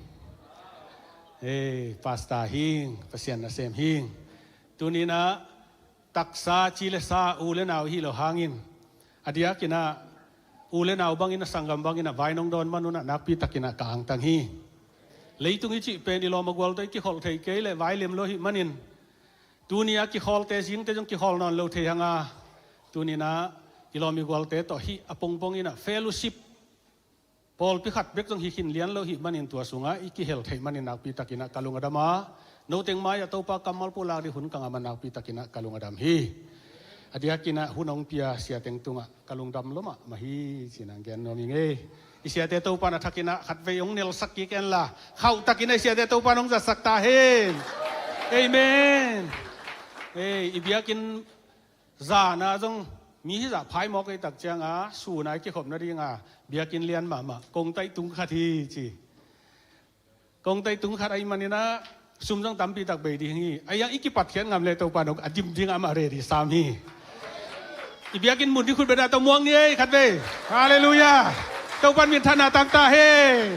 Ei, pastor hing, Pasian nasem hing. Tunin ah taksa ci le sa, u le nau hi lo hangin, a diakin ah u le nau bangin, a sanggam bangin ah vai nong dawn man un ah nakpi takin ah ka angtang hi. Leitung i cih pen i lawm a gual tawh i kikholh thei kei leh vai lem lo ahih manin, tuni a kikhawlte zingte zong kikhawl nawn lo thei hang a, tunin ah i lawm i gualte tawh hih a pongpong in ah fellowship, pawlpi khat bek zong hi khin lian lo ahih manin, tua sungah i kihel theih manin nakpi takin ah ka lung a dam a, noteng mai-ah Topa kammal pulak ding hun ka ngah man nakpi takin ah ka lung a dam hi. A diakin ah hun hong pia siateng tungah ka lungdam lua mahmah hi ci-in ah gen nuam ing ei. I siate Topa in a thakin ah khatvei hong nelsak kik en la, khauhtakin ah i siate Topa in hong zatsak ta hen. Amen. Ei, i biakinn zan ah zong mi hizah phaimawk ei tak ciang a, sun a i kikhop nading a biakinn lian mahmah kongtaih tung khat hi ci. Kongtaih tung khat ahih manin ah sum zong tampi tak bei ding hi. Ahi hang i kipatkhiat ngam leh Topa in hong a dim ding ah amah ready sam hi. I biakinn mun ding khut beng a tawh muak ni ei, khatvei. Halleluiah. Topa in minthanna tang ta hen.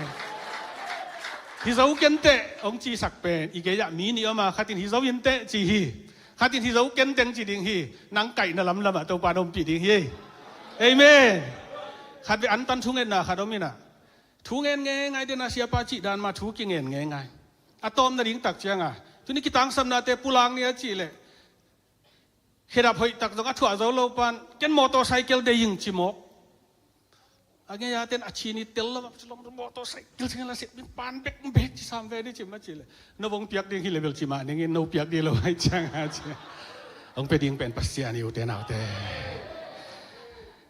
Hi zo kenteh hong cisak pen i gei ah mi nih om a, khat in hi zo inteh ci hi. Khat in hi zo kenteng ci ding hi. Nang kaihna lamlam ah Topa in ompih ding hi. Amen. Khatvei antan thungetna khat om in ah, thu ngen ngeingai den a, siapa cih dan mah thu kingen ngeingai. A tawpna ding tak ciang a, tuni kitangsapnate pulak ni a cih leh, khedap hoih tak zong a thuah zo lo pan, ken motorcycle deih ing ci mawk. A ngei a ten a chin i tel lo, motorcycle sing la sep ding pan bek bek ci sam ve ni ci mah cih leh, no bang piak ding hi leh bel ci mah ning in, no piak ding lo ahih ciang a ci. Hong pia ding pen Pasian hi, ute naute.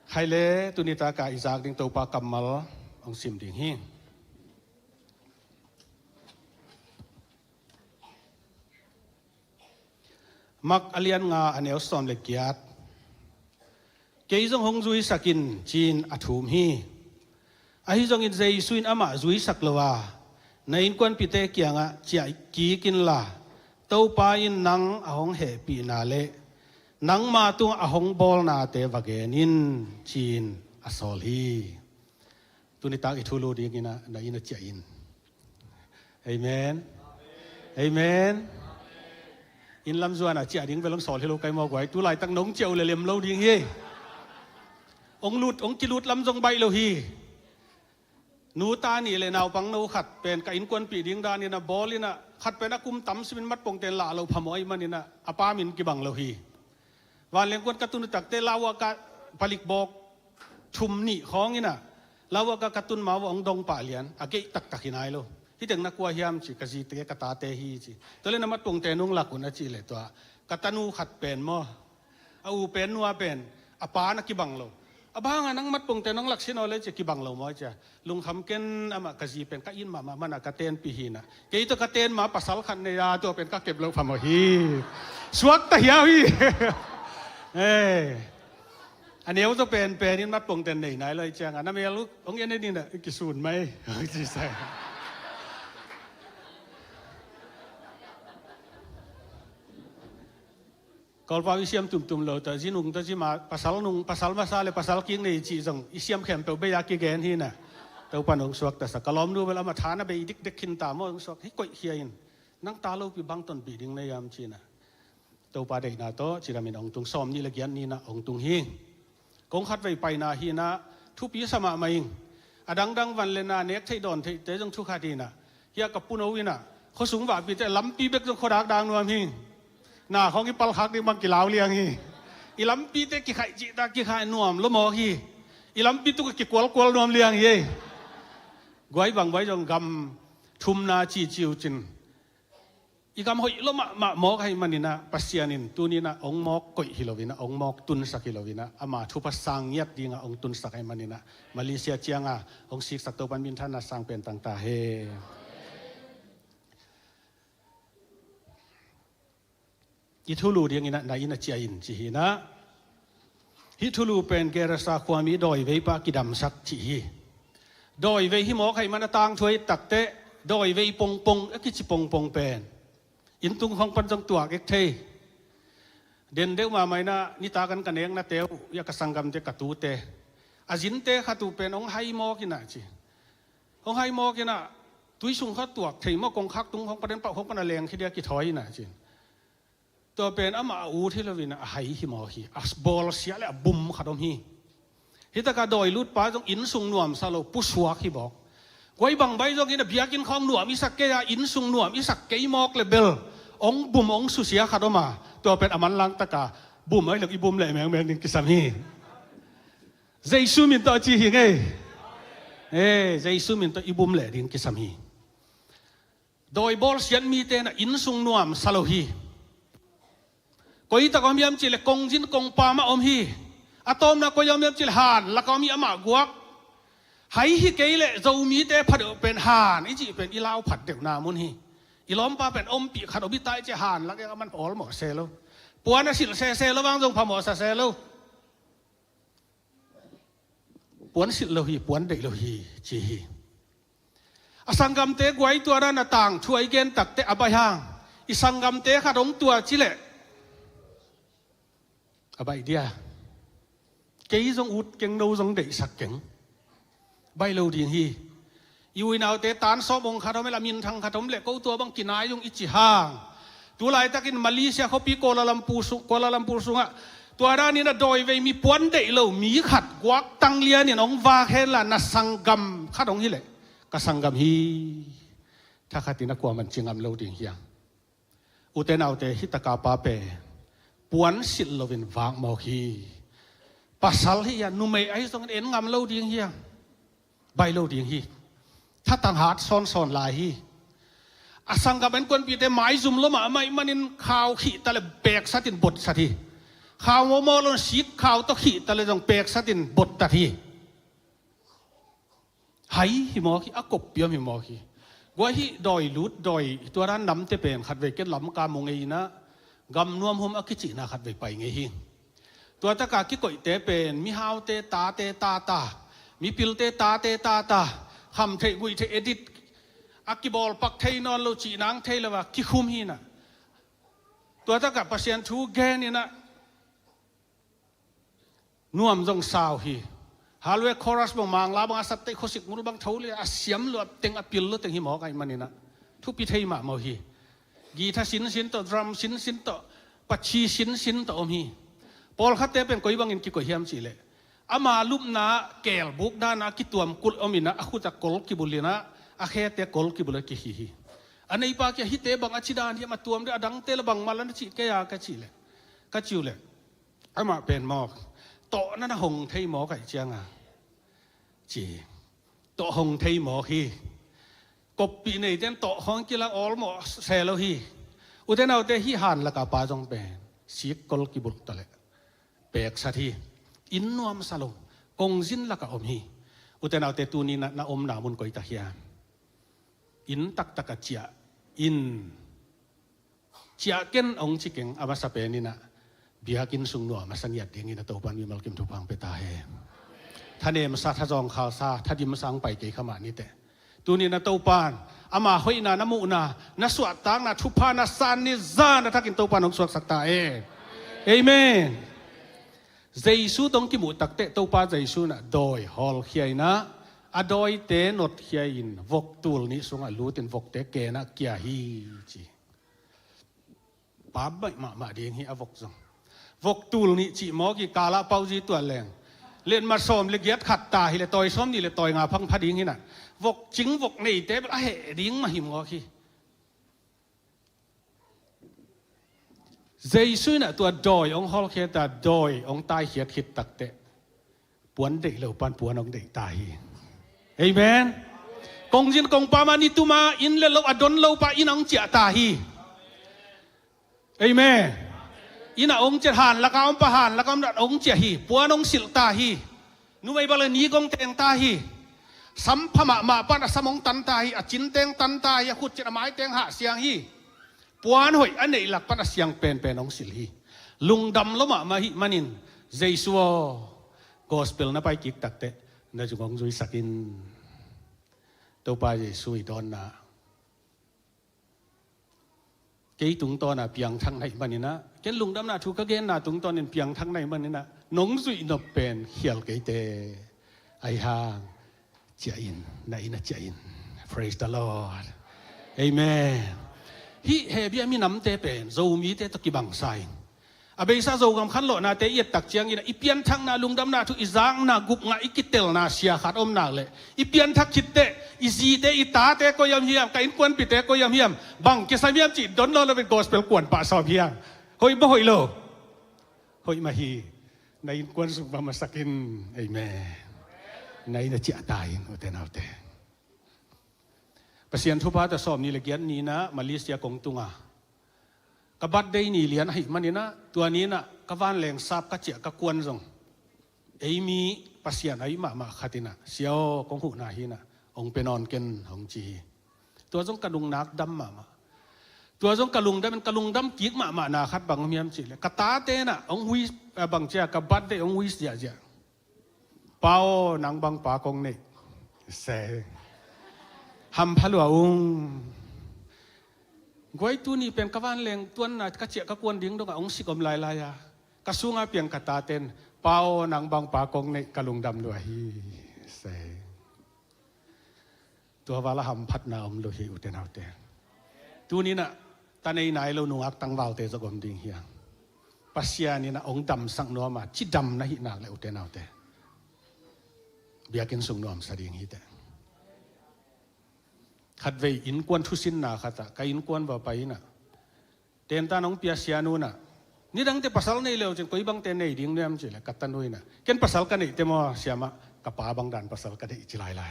Khaile, tuni tak a i zak ding Topa kammal hong sim ding hi. Mak a lian nga a neu sawm le giat. Kei zong hong zuisak in ci-in a thum hi. Ahi zongin Jesu in amah zuisak lo a, na innkuanpihte kiangah ciah kik inla, Topa in nang a hong hehpihna le nangma tungah a hong bawlnate va gen in, ci-in a sawl hi. Tuni tak i thulu dingin ah na inn ah ciah in. Amen. Amen. Inn lam zuan ah ciah ding bel hong sawl hi lo kai maw guai. Tu laitak nong ciah uh leh lem lo ding hi. Hong lut, hong kilut lam zong baih lo hi. Nu ta nih le naupang no khat pen ka innkuanpih ding danin a bawl in ah, khat pen a kum tam simin matpongte in lah lo phamawh ahih manin ah, a pa min kibang lo hi. Vanleng kuan ka tun uh takte, lauhuaka palik bawk thum nih khawng in ah, lauhuaka ka tun ma uh a hong dong pah lian, a geih taktak hi nai lo. Hih teng na kua hiam ci, ka zite ka tate hi ci. Tua leh na matpongte nong lak un a cih leh tua, ka tanu khat pen maw, a u pen, nu a pen, a pa na kibang lo. A bang a nang matpongte nong lak sin aw le ci, kibang lo maw ci a. Lungkham ken, amah ka zi pen ka it mahmah man a ka tenpih hi in ah. Kei tawh ka ten ma pasal khat nei a, tua pen ka kep loh phamawh hi. Suakta hiau hi. Eh. A neu zaw penpen in matpongte nei nai lo ahih ciang a, na mel uh hong en en in ah, kisun mai. Hong ci sa. Kawlpau i siam tumtum lo ta, zi nung ta, zi ma, pasal nung, pasal masa le pasal kik nei cih zong i siam khempeuh bei a kigen hi in ah. Topa in hong suakta sa. Ka lawmnu bel amah tha na bei dikdek khin ta maw, hong suak hi koih khia in. Nang ta lopi bang tonpih ding na hiam ci in ah. Topa deihna tawh cidam in hong tung, sawm nih le giat ni in ah hong tung hi. Kong khatvei paina hi in ah, thupi sa mahmah ing. A dangdang van le na nek theih dawn theihte zong thukhat hi inah, hia ka puno inah, khuasung vahpite lampi bek zong khuadakdak nuam hi. Na khawng i palkhak ding bang kilau liang hi. I lampite kikhaih cihtak kikhaih nuam lua mawk hi. I lampi tuk a kikualkual nuam liang hi ei. Guai bang bai zong gam thumna ciciu cin i gam hoih lua mahmah mawk ahih maninah Pasian in tuninah hong mawk koih hi loinah, hong mawk tunsak hi loinah, ama thupha sang ngiat dingah hong tunsak ahih maninah Malaysia cianga hong siksak Topan minthanna sang pen tangta he. I thulu dinginah na inn a ciah in ci hinah, hih thulu pen Gerasa khuami dawiveipa kidamsak cih hi. Dawivei hi mawk ahih man a tangthu a it takteh dawivei pongpong a kici pongpong pen inntung khawng pan zong tuak ek thei. Den deuh mahmah inah nitak an ka neknate uh, ia ka sanggamte ka tute, a zinte khat uh pen hong hai mawk inah ci. Hong hai mawk inah tui sung khat tuak thei mawk, kongkhak tung khawng pan, pauh khawng pan a leng khi dia kithawi inah ci. Tua pen amah a ut hi loinah a hai hi mawk hi. A bawlsia le a bum khat om hi. Hitakah dawi lutpa zong innsung nuamsa lo, pusuak hi bawk. Guai bang bai zong inah biakinn khawng nuam i sak kei a, innsung nuam i sak kei mawk le bel hong bum hong susia khat om a, tua pen a manlang taka bum ahi lo, i bum leh mengmeng ding kisam hi. Jesu min tawh a ci hi ngei. E, Jesu min tawh i bum leh ding kisam hi. Dawi bawlsiat mite na innsung nuamsa lo hi. Koitak om hiam cihleh kongzin kongpam ah om hi. A tawpna koi om hiam cihleh han laka om hi, amah guak. Hai hi kei leh Zomite pha deuh pen han i cih pen i lau phat deuhna mun hi. I lawmpa pen ompih khat om hi ta i cih, han lak eng a man awlmawh se lo. Puan a silh sese lo vang zong phamawh sa se lo. Puan silh lo hi, puan deih lo hi ci hi. A sanggamte guai tua dan a tangthu a i gen takteh a baih hang, i sanggamte khat hong tua cileh a baih dia. Kei zong ut keng, no zong deihsak keng. Baih lo ding hi. I uinaute tan sawm ong khat om leh, a minthang khat om leh, ko tua bang kinai ung i ci hang, tu laitakin Malaysia khuapi Kuala Lumpur sung, Kuala Lumpur sungah tua danin a dawivei mi puan deih lo mi khat guaktang lianin hong vak henla, na sanggam khat hong hileh ka sanggam hi. Thakhatin a kuaman ci ngam lo ding hiam? Ute naute, hih taka pa pen puan silh loin vak mawk hi. Pasal hi a, numei ahi zongin en ngam lo ding hiam? Baih lo ding hi. Thatang hat sawnsawn lai hi. A sanggam innkuanpihte maizum lua mahmah ahih manin khau khihta le peksatin botsat hi. Khau mawmaw lo, sik khau tawh khihta le zong peksatin bottat hi. Hai hi mawk hi, a koppi om hi mawk hi. Guai hih dawi lut, dawi tua dan namte pen khatvei ken Lamka mu ngei inah, gam nuam hum a kicihna khatvei pai ngei hi. Tua taka kikoihte pen mihaute tate tata, mipilte tate tata, kham theih guih theih edit, a kibawlpak thei nawn lo, cihnang thei lo a kikhum hi inah. Tua takah Pasian thu gen inah nuam zong sau hi. Halue chorus bang, Mangla bang a satte, khuasik mul bang tho le a siam lua teng, a pil lua teng hi mawk ahih maninah thupi thei mahmah hi. Guitar sinsin tawh, drum sinsin tawh, pachi sinsin tawh om hi. Pawlkhatte pen koi bangin kikoih hiam cihleh, ama lupna kelbuk dana kituam kulh om inah, a khut a kol kibul inah, a khete kol kibul a kihi hi. A neipa kia, hihte bang a ci dan hiam, a tuam deuh, a dangte le bangmah la na cih kei a ka cihleh, ka ciu leh, amah pen mawk, tawhna na hong thei mawk ahih cianga ci. Tawh hong thei mawk hi. Koppih neiten tawh hong kila awlmawh se lo hi. Ute naute, hih han laka pa zong pen sik kol kibulh taleh peksat hi. Inn nuamsa lo, kongzin laka om hi. Ute naute, tuni na, na omna mun koitak hiam? Inn taktak a ciah in. Ciah ken hong ci keng, a masa pen inah biakinn sung nuam a sa ngiat dingin a Topan mimal kim thupha hong pia ta hen. Thanemsa, thazawngkhalsa, thadimsa hong pai kei kha mah niteh. Tunin a Topan ama hoihna na muhna, na suahtakna thupha na san ni, zan a thakin Topan hong suaksak ta hen. Amen. Jesu tawh hong kimuh takteh Topa Jesu inah dawi hawlkhia inah, a dawite notkhia in vok tul nih sungah lutin vokte kenah kia hi ci. Pap baih mahmah ding hi a vok zong. Vok tul nih cih mawk hi, kalah pauzi tuan leng. Letmat sawm le giat khat ta hi le tawi sawm nih le tawi nga phang pha ding hi na. Vok cing vok neite bel a heh ding mah him ngawk hi. Jesu in ah tua dawi hong hawlkhia ta, dawi hong taikhiat khit takteh puan deih lo pan puan hong deih ta hi. Amen. Kongzin kongpa mah ni tuma inn le lo a don lo pa inn hong ciah ta hi. Amen. Inn ah hong ciah, han laka om pa han laka om na hong ciah hi. Puan hong silh ta hi. Numei bang le ni kong teng ta hi. Sam pha mahmah pan a sam hong tan ta hi. A cin teng tan ta hi. A khut cin a mai teng hah siang hi. Puan hoih a neih lak pan a siang penpen hong silh hi. Lungdam lo mahmah hi manin Jesu aw, gospel na pai kik takteh na zung hong zuisak in. Topa Jesu i dawnna kei tungtawna piangthak na hih maninah, ken lungdamna thu ka genna tungtawnin piangthak na hih maninah, nong zuih nop pen khial keite. Ahi hang ciah in, na inn ah ciah in. Praise the Lord. Amen. Hih Hebia minamte pen Zomite tawh kibangsa in, a beisa Zogam khanlawhnate i ettak ciangin i pianthakna, lungdamna thu i zakna, gupna i kitelna sia khat om nak leh, i pianthak khitteh i zite, i tate koi hiam hiam, ka innkuanpite koi hiam hiam, bang kisam hiam cih don nawn lo in gospel kuan pah sawm hiam? Hoih maw hoih lo? Hoih mah hi. Na innkuan sung va masak in. Amen. Na inn ah ciah ta in, ute naute. Pasian thupha tawh sawm ni le giat ni-inah Malaysia kong tunga ka birthday ni lian ahih maninah, tua ni-inah ka vanleng sap ka ciah ka kuan zong ei mi Pasian ahi mahmah khat inah, "Sia aw, kong huhna hi inah, hong pia nawn ken," hong ci hi. Tua zong ka nungnak dam mahmah. Tua zong ka lungdam in, ka lungdam kik mahmahna khat bang om hiam cihleh, ka tate inah hong wish, a, bang cia, ka birthday hong wish ziahziah. "Pa aw, nang bang pa kong neih," se. "Hampha lua ung. Guai, tuni pen ka vanleng tuanna ka ciah ka kuan ding dongah hong sik om lailai a, ka sunga piang ka taten, 'Pa aw, nang bang pa kong neih, ka lungdam lua hi,' se." Tua vala hamphatna om lo hi, ute naute. Tuni inah ta nei nai lo nungak tangvalte zong om ding hiam? Pasian inah hong damsak nuam a, cidam na hih nak leh, ute naute, biakinn sung nuamsa ding hiteh. Khatvei innkuan thusinna khatah ka innkuan va pai inah, "Tentan hong pia, sianu inah. Nidangte pasal nei leucin koi bangte nei ding nuam?" cihleh ka tanu inah, "Ken pasal ka neihte maw, siamah, ka pa bang dan pasal ka neih," ci lailai.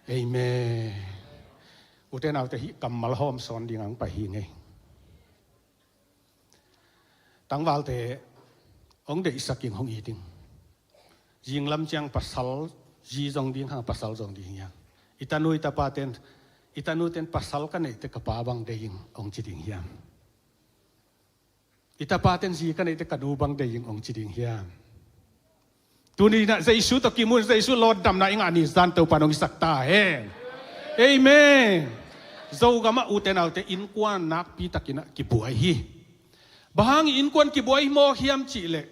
Amen. Ute naute, hih kammal hawm sawn ding ang pai hi ngei. Tangvalte hong deihsak in hong it ding. Zinglam ciang pasal zi zong ding hang, pasal zong ding hiam? I tanu i tapaten, i tanuten, "Pasal ka neihte ka pa bang dei ing," hong ci ding hiam? I tapaten, "Zi ka neihte ka nu bang dei ing," hong ci ding hiam? Tuni inah Jesu tawh kimun, Jesu lawtdamna i ngah ni zan Topa nong hisak ta hen. Amen. Zogamah, ute naute, innkuan nakpi takinah kibuai hi. Bang hang innkuan kibuai hi mawk hiam cihleh,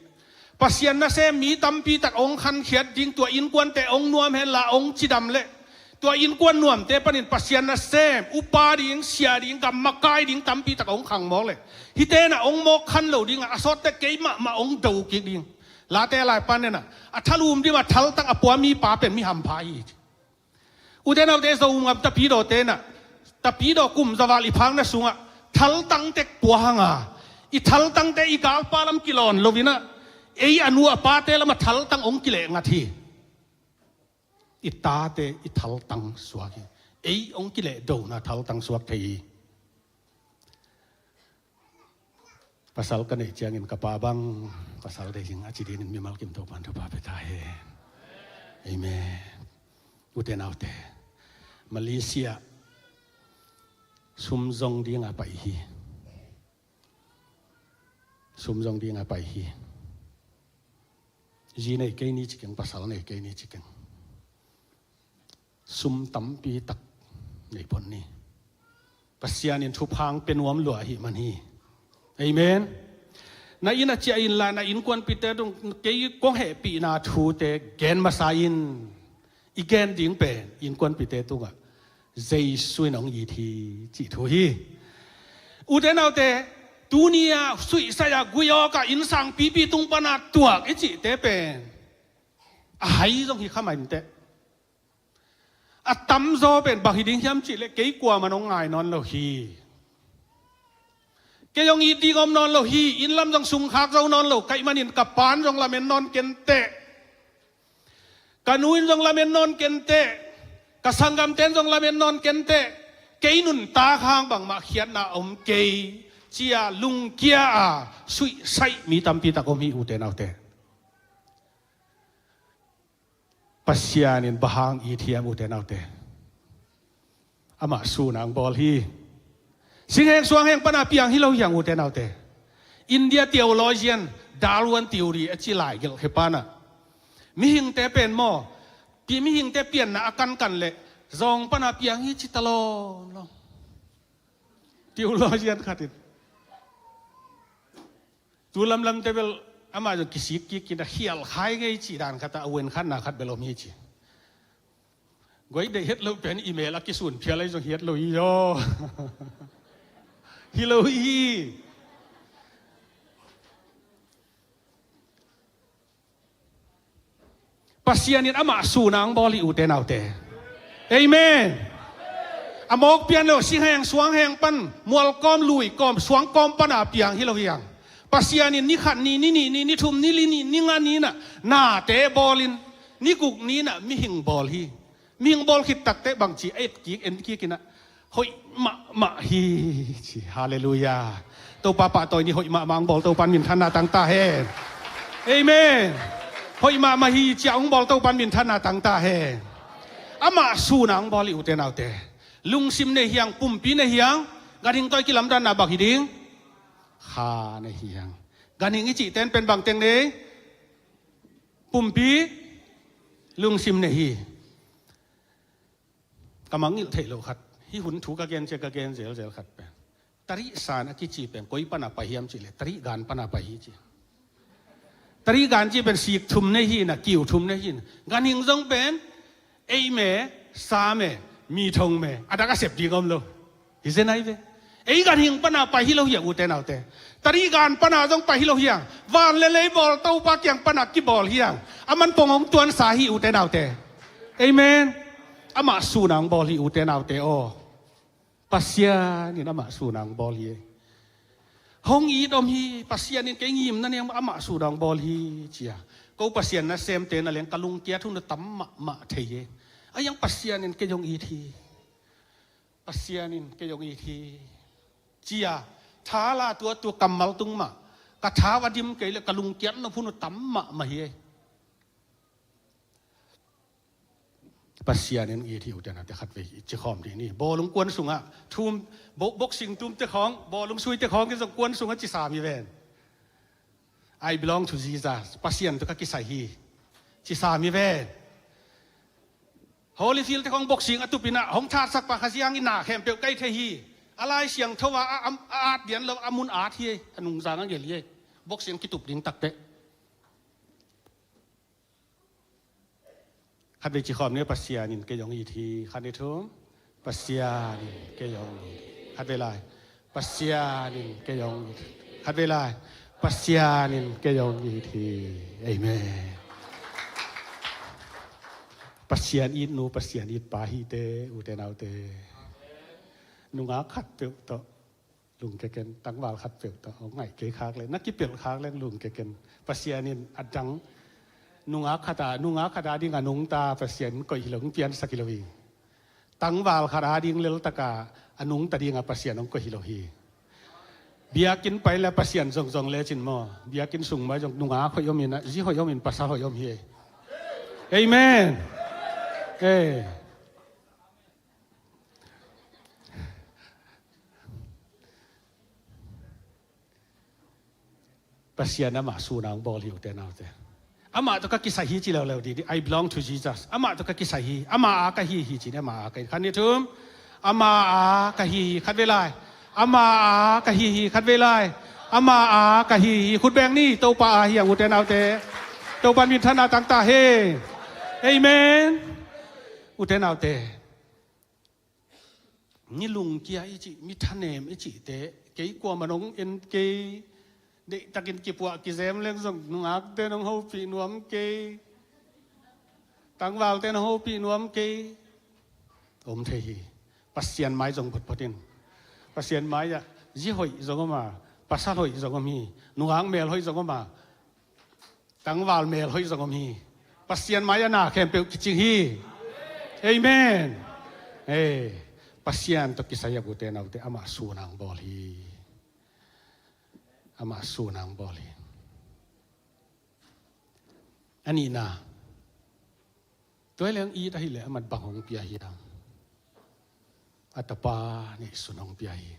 Pasian nasem mi tampi tak hong khankhiat ding, tua innkuante hong nuam henla hong cidam leh, tua innkuan nuamte panin Pasian nasem upa ding, sia ding, gam makai ding tampi tak hong khang mawk leh, hihte inah hong mawk khan lo dingah, a sawtte kei mahmah hong do kik ding. Late lai pan inah, a thalum ding a thaltang a pua mipa pen mi hampha hi. Ute naute, Zogam tapidawte inah, tapidaw kum zaval i phakna sungah thaltang tek pua hanga, i thaltangte i galpa lam kilawn lo inah, ei a nu a pate lamah thaltang hong kileh ngat hi. I tate i thaltang suak hi. Ei hong kileh dona thaltang suak thei hi. "Pasal ka neih ciangin ka pa bang pasal dei ing," a ci dingin mimal kim Topan thupha pia ta hen. Amen. Ute naute, Malaysia sum zong dinga pai hi. Sum zong dinga pai hi. Zi nei kei ni ci keng, pasal nei kei ni ci keng. Sum tampi tak nei phot ni. Pasian in thupha hong pia nuam lua ahih man hi. Amen. Na inn ah ciah inla, na innkuanpihte tung kei kong hehpihna thute gen masa in. I gen ding pen innkuanpihte tungah Jesu in hong it hi cih thu hi. Ute naute, tuni-ah suihsaih-ah gui awkah innsang pipi tung pana tuak i cihte pen A hai zong hi kha mah inteh. A tamzaw pen bang hi ding hiam cih leh kei kuamah hong ngai nawn lo hi. Kei hong it ding om nawn lo hi. Inn lam zong sungkhak zo nawn lo ka hih manin ka pa'n zong lamen nawn kenteh. Ka nu in zong lamen nawn kenteh. Ka sanggamte'n zong lamen nawn kenteh. Kei nuntak hang bangmah khiatna om kei, ci-a lungkia a suihsaih mi tampi tak om hi, ute naute. Pasian in bang hang it hiam, ute naute? Amah sun a hong bawl hi. Singheng suangheng pana piang hi lo hi hang, ute naute. India theologian Darwin theory a ci lai gelhkhe pana, mihingte pen maw, pi-, mihingte pianna a kankan leh zawng pana piang hi ci ta lawm lo. Theologian khat in, tu lamlamte bel amah zong kisik kik kina khial khai ngei cih dan khat a, a wen khatna khat bel om hi ci. Guai deih het loh pen email a kisun phial ahi zong hi het lo hi zaw. Hi lo hi. Pasian in amah sun a hong bawl hi, ute naute. Amen. A mawk pian lo, singheng suangheng pan, mual kawm, lui kawm, suang kawm pana piang hi lo hi hang. Pasian in ni khat ni, ni nih ni, ni thum ni, li ni, ni nga ni-in ah nate bawlin, ni guk ni-in ah mihing bawl hi. Mihing bawl khit takteh bangci a et kik, en kik in ah hoih mahmah hi ci. Halleluiah. Topa pahtawi ni. Hoih mahmah hong bawl Topa'n minthanna tang ta hen. Amen. Hoih mahmah hi ci-a hong bawl Topa'n minthanna tang ta hen. Amah sun a hong bawl hi, ute naute. Lungsim nei hi hang, pumpi nei hi hang. Ganhing tawh i kilamdanna bang hi ding? Kha nei hi hang. Ganhing i cih ten pen bang teng nei? Pumpi, lungsim nei hi. Ka mangngilh theih loh khat, hih hun thu ka gen ciang ka gen zelzel khat pen, tarih san a kici pen koi pana pai hiam cih leh tarih gan pana pai hi ci. Tarih gan cih pen sik thum nei hi na, kiu thum nei hi na. Ganhing zong pen ei me, sa me, mi thong me, a dak a sep ding om lo. Hi zen ai ve. Ei ganhing pana pai hi lo hi hang, ute naute. Tarih gan pana zong pai hi lo hi hang. Van le lei bawl Topa kiang pana kibawl hi hang. Aman pong hong tuansa hi, ute naute. Amen. Amah sun a hong bawl hi, ute naute aw. Pasian in amah sun a hong bawl hi. Hong it om hi. Pasian in kei ngimna nei amah sun a hong bawl hi ci-a ko Pasian nasemte na leng ka lungkiat hun uh tam mahmah thei hi. A iang Pasian in kei hong it hi. Pasian in kei hong it hi, ci-a tha la tuatua kammal tung mah, ka tha va dim kei leh ka lungkiat nop hun uh tam mahmah hi. Pasian in it hi, ute naute, khatvei ci khawm dih ni. Bawlung kuan sungah thum, bo-, boxing tumte khawng, bawlung suite khawng in zong kuan sungah ci sam hi ven. "I belong to Jesus. Pasian tawh ka kisai hi," ci sam hi ven. Holyfield te khawng boxing a tupin ah hong thatsak pa kha ziang in na khempeuh kai thei hi. A Lai Siangtho a, a, a at dian lo, a mun at hi. A nungzang a gel hi. Boxing kitup ding takteh. Khatvei ci khawm ni, Pasian in kei hong it hi. Khat ni thum. Pasian in kei hong it hi. Khatvei lai. Pasian in kei hong it hi. Khatvei lai. Pasian in kei hong it hi. Amen. Pasian it nu, Pasian it pa hite, ute naute. Nungak khatpeuh tawh lungkia ken, tangval khatpeuh tawh hong ngaih kei khak leh, na kipelh khak leng lungkia ken. Pasian in a dang nungak khat a, nungak khat a ding a nungta Pasian in koih hi lo, hong piansak hi lo hi. Tangval khat a ding leltak a, a nungta ding a Pasian hong koih hi lo hi. Biakinn pai leh Pasian zongzong lecin maw, biakinn sung mai zong nungak hoih om in ah, zi hoih om in, pasal hoih om hi. Amen. Eh. Pasian amah sun a hong bawl hi, ute naute. Amah tawh ka kisai hi ci leuleu didi. "I belong to Jesus." Amah tawh ka kisai hi. Amah a ka hi hi ci ni, amah a ka hi. Khat ni thum. "Amah a ka hi hi." Khatvei lai. "Amah a ka hi hi." Khatvei lai. "Amah a ka hi hi." Khut beng ni. Topa a hi hang, ute naute. Topa'n minthanna tang ta hen. Amen. Ute naute. Mi lungkia i cih, mi thanem i cihte, kei kuamah hong en kei, deihtakin kipuah kizem leng zong nungakte'n hong hopih nuam kei. Tangvalte na hopih nuam kei. Om thei hi. Pasian mai zong photphot in. Pasian mai-ah zi hoih zong om a, pasal hoih zong om hi. Nungak mel hoih zong om a, tangval mel hoih zong om hi. Pasian mai-ah na khempeuh kicing hi. Amen. Ei, Pasian tawh kisai a, ute naute, amah sun hong bawl hi. Amah sun hong bawl hi. A nihna, tua hi leng it ahih leh aman bang hong pia hiam? A tapa neihsun hong pia hi.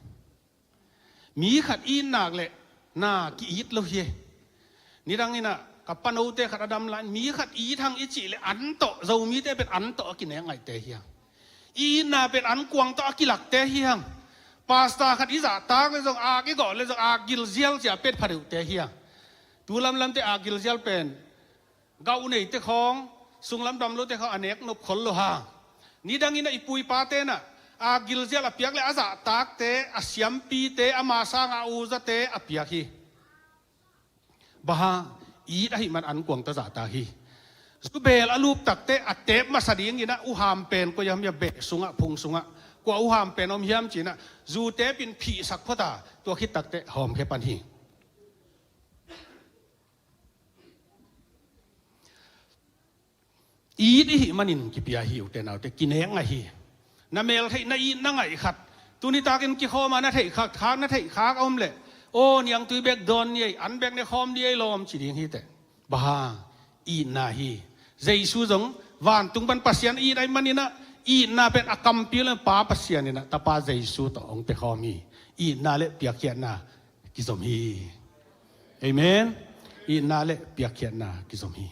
Mi khat it nak leh na ki-it lo hi. Nidang in ah ka panote khat a dam lai-in, mi khat it hang i cih leh an tawh, Zomite pen an tawh a kinek ngaihte hi hang. I itna pen ankuang tawh a kilakte hi hang. Pastor khat i zahtak leh zong, ak i gawh leh zong, ak gilzial ci-a pet pha deuhte hi hang. Tu lamlamte ak gilzial pen gauh neite khawng, sunglam dam lote khawng a nek nop khol lo hang. Nidang in ah i pu i pate in ah ak gilzial a piak leh a zahtakte, a siampite, ama sanga a uzate a piak hi. Bang hang? It ahih man ankuang tawh zahtak hi. Zubel a lup takteh a tep masa dingin ah uham pen koi a om hiam, beh sungah, phung sungah, kua uham pen om hiam ci-in ah zu tep in phihsak phot a, tua khit takteh hawmkhia pan hi. It i hih manin kipia hi, ute naute, kinek ngaih hi. Na meltheih, na it, na ngaih khat. Tuni takin kikhawm a na theih khak, khak, na theih khak a om leh, aw, niangtui bek dawn ni ei, an bek ne khawm ni ei lawm ci ding hi teh. Bang hang? Itna hi. Jesu zong vantung pan Pasian it ahih manin ah, itna pen a kampi leh Pa Pasian in ah Tapa Jesu tawh hong pia khawm hi. Itna leh piakkhiatna kizom hi. Amen. Itna leh piakkhiatna kizom hi.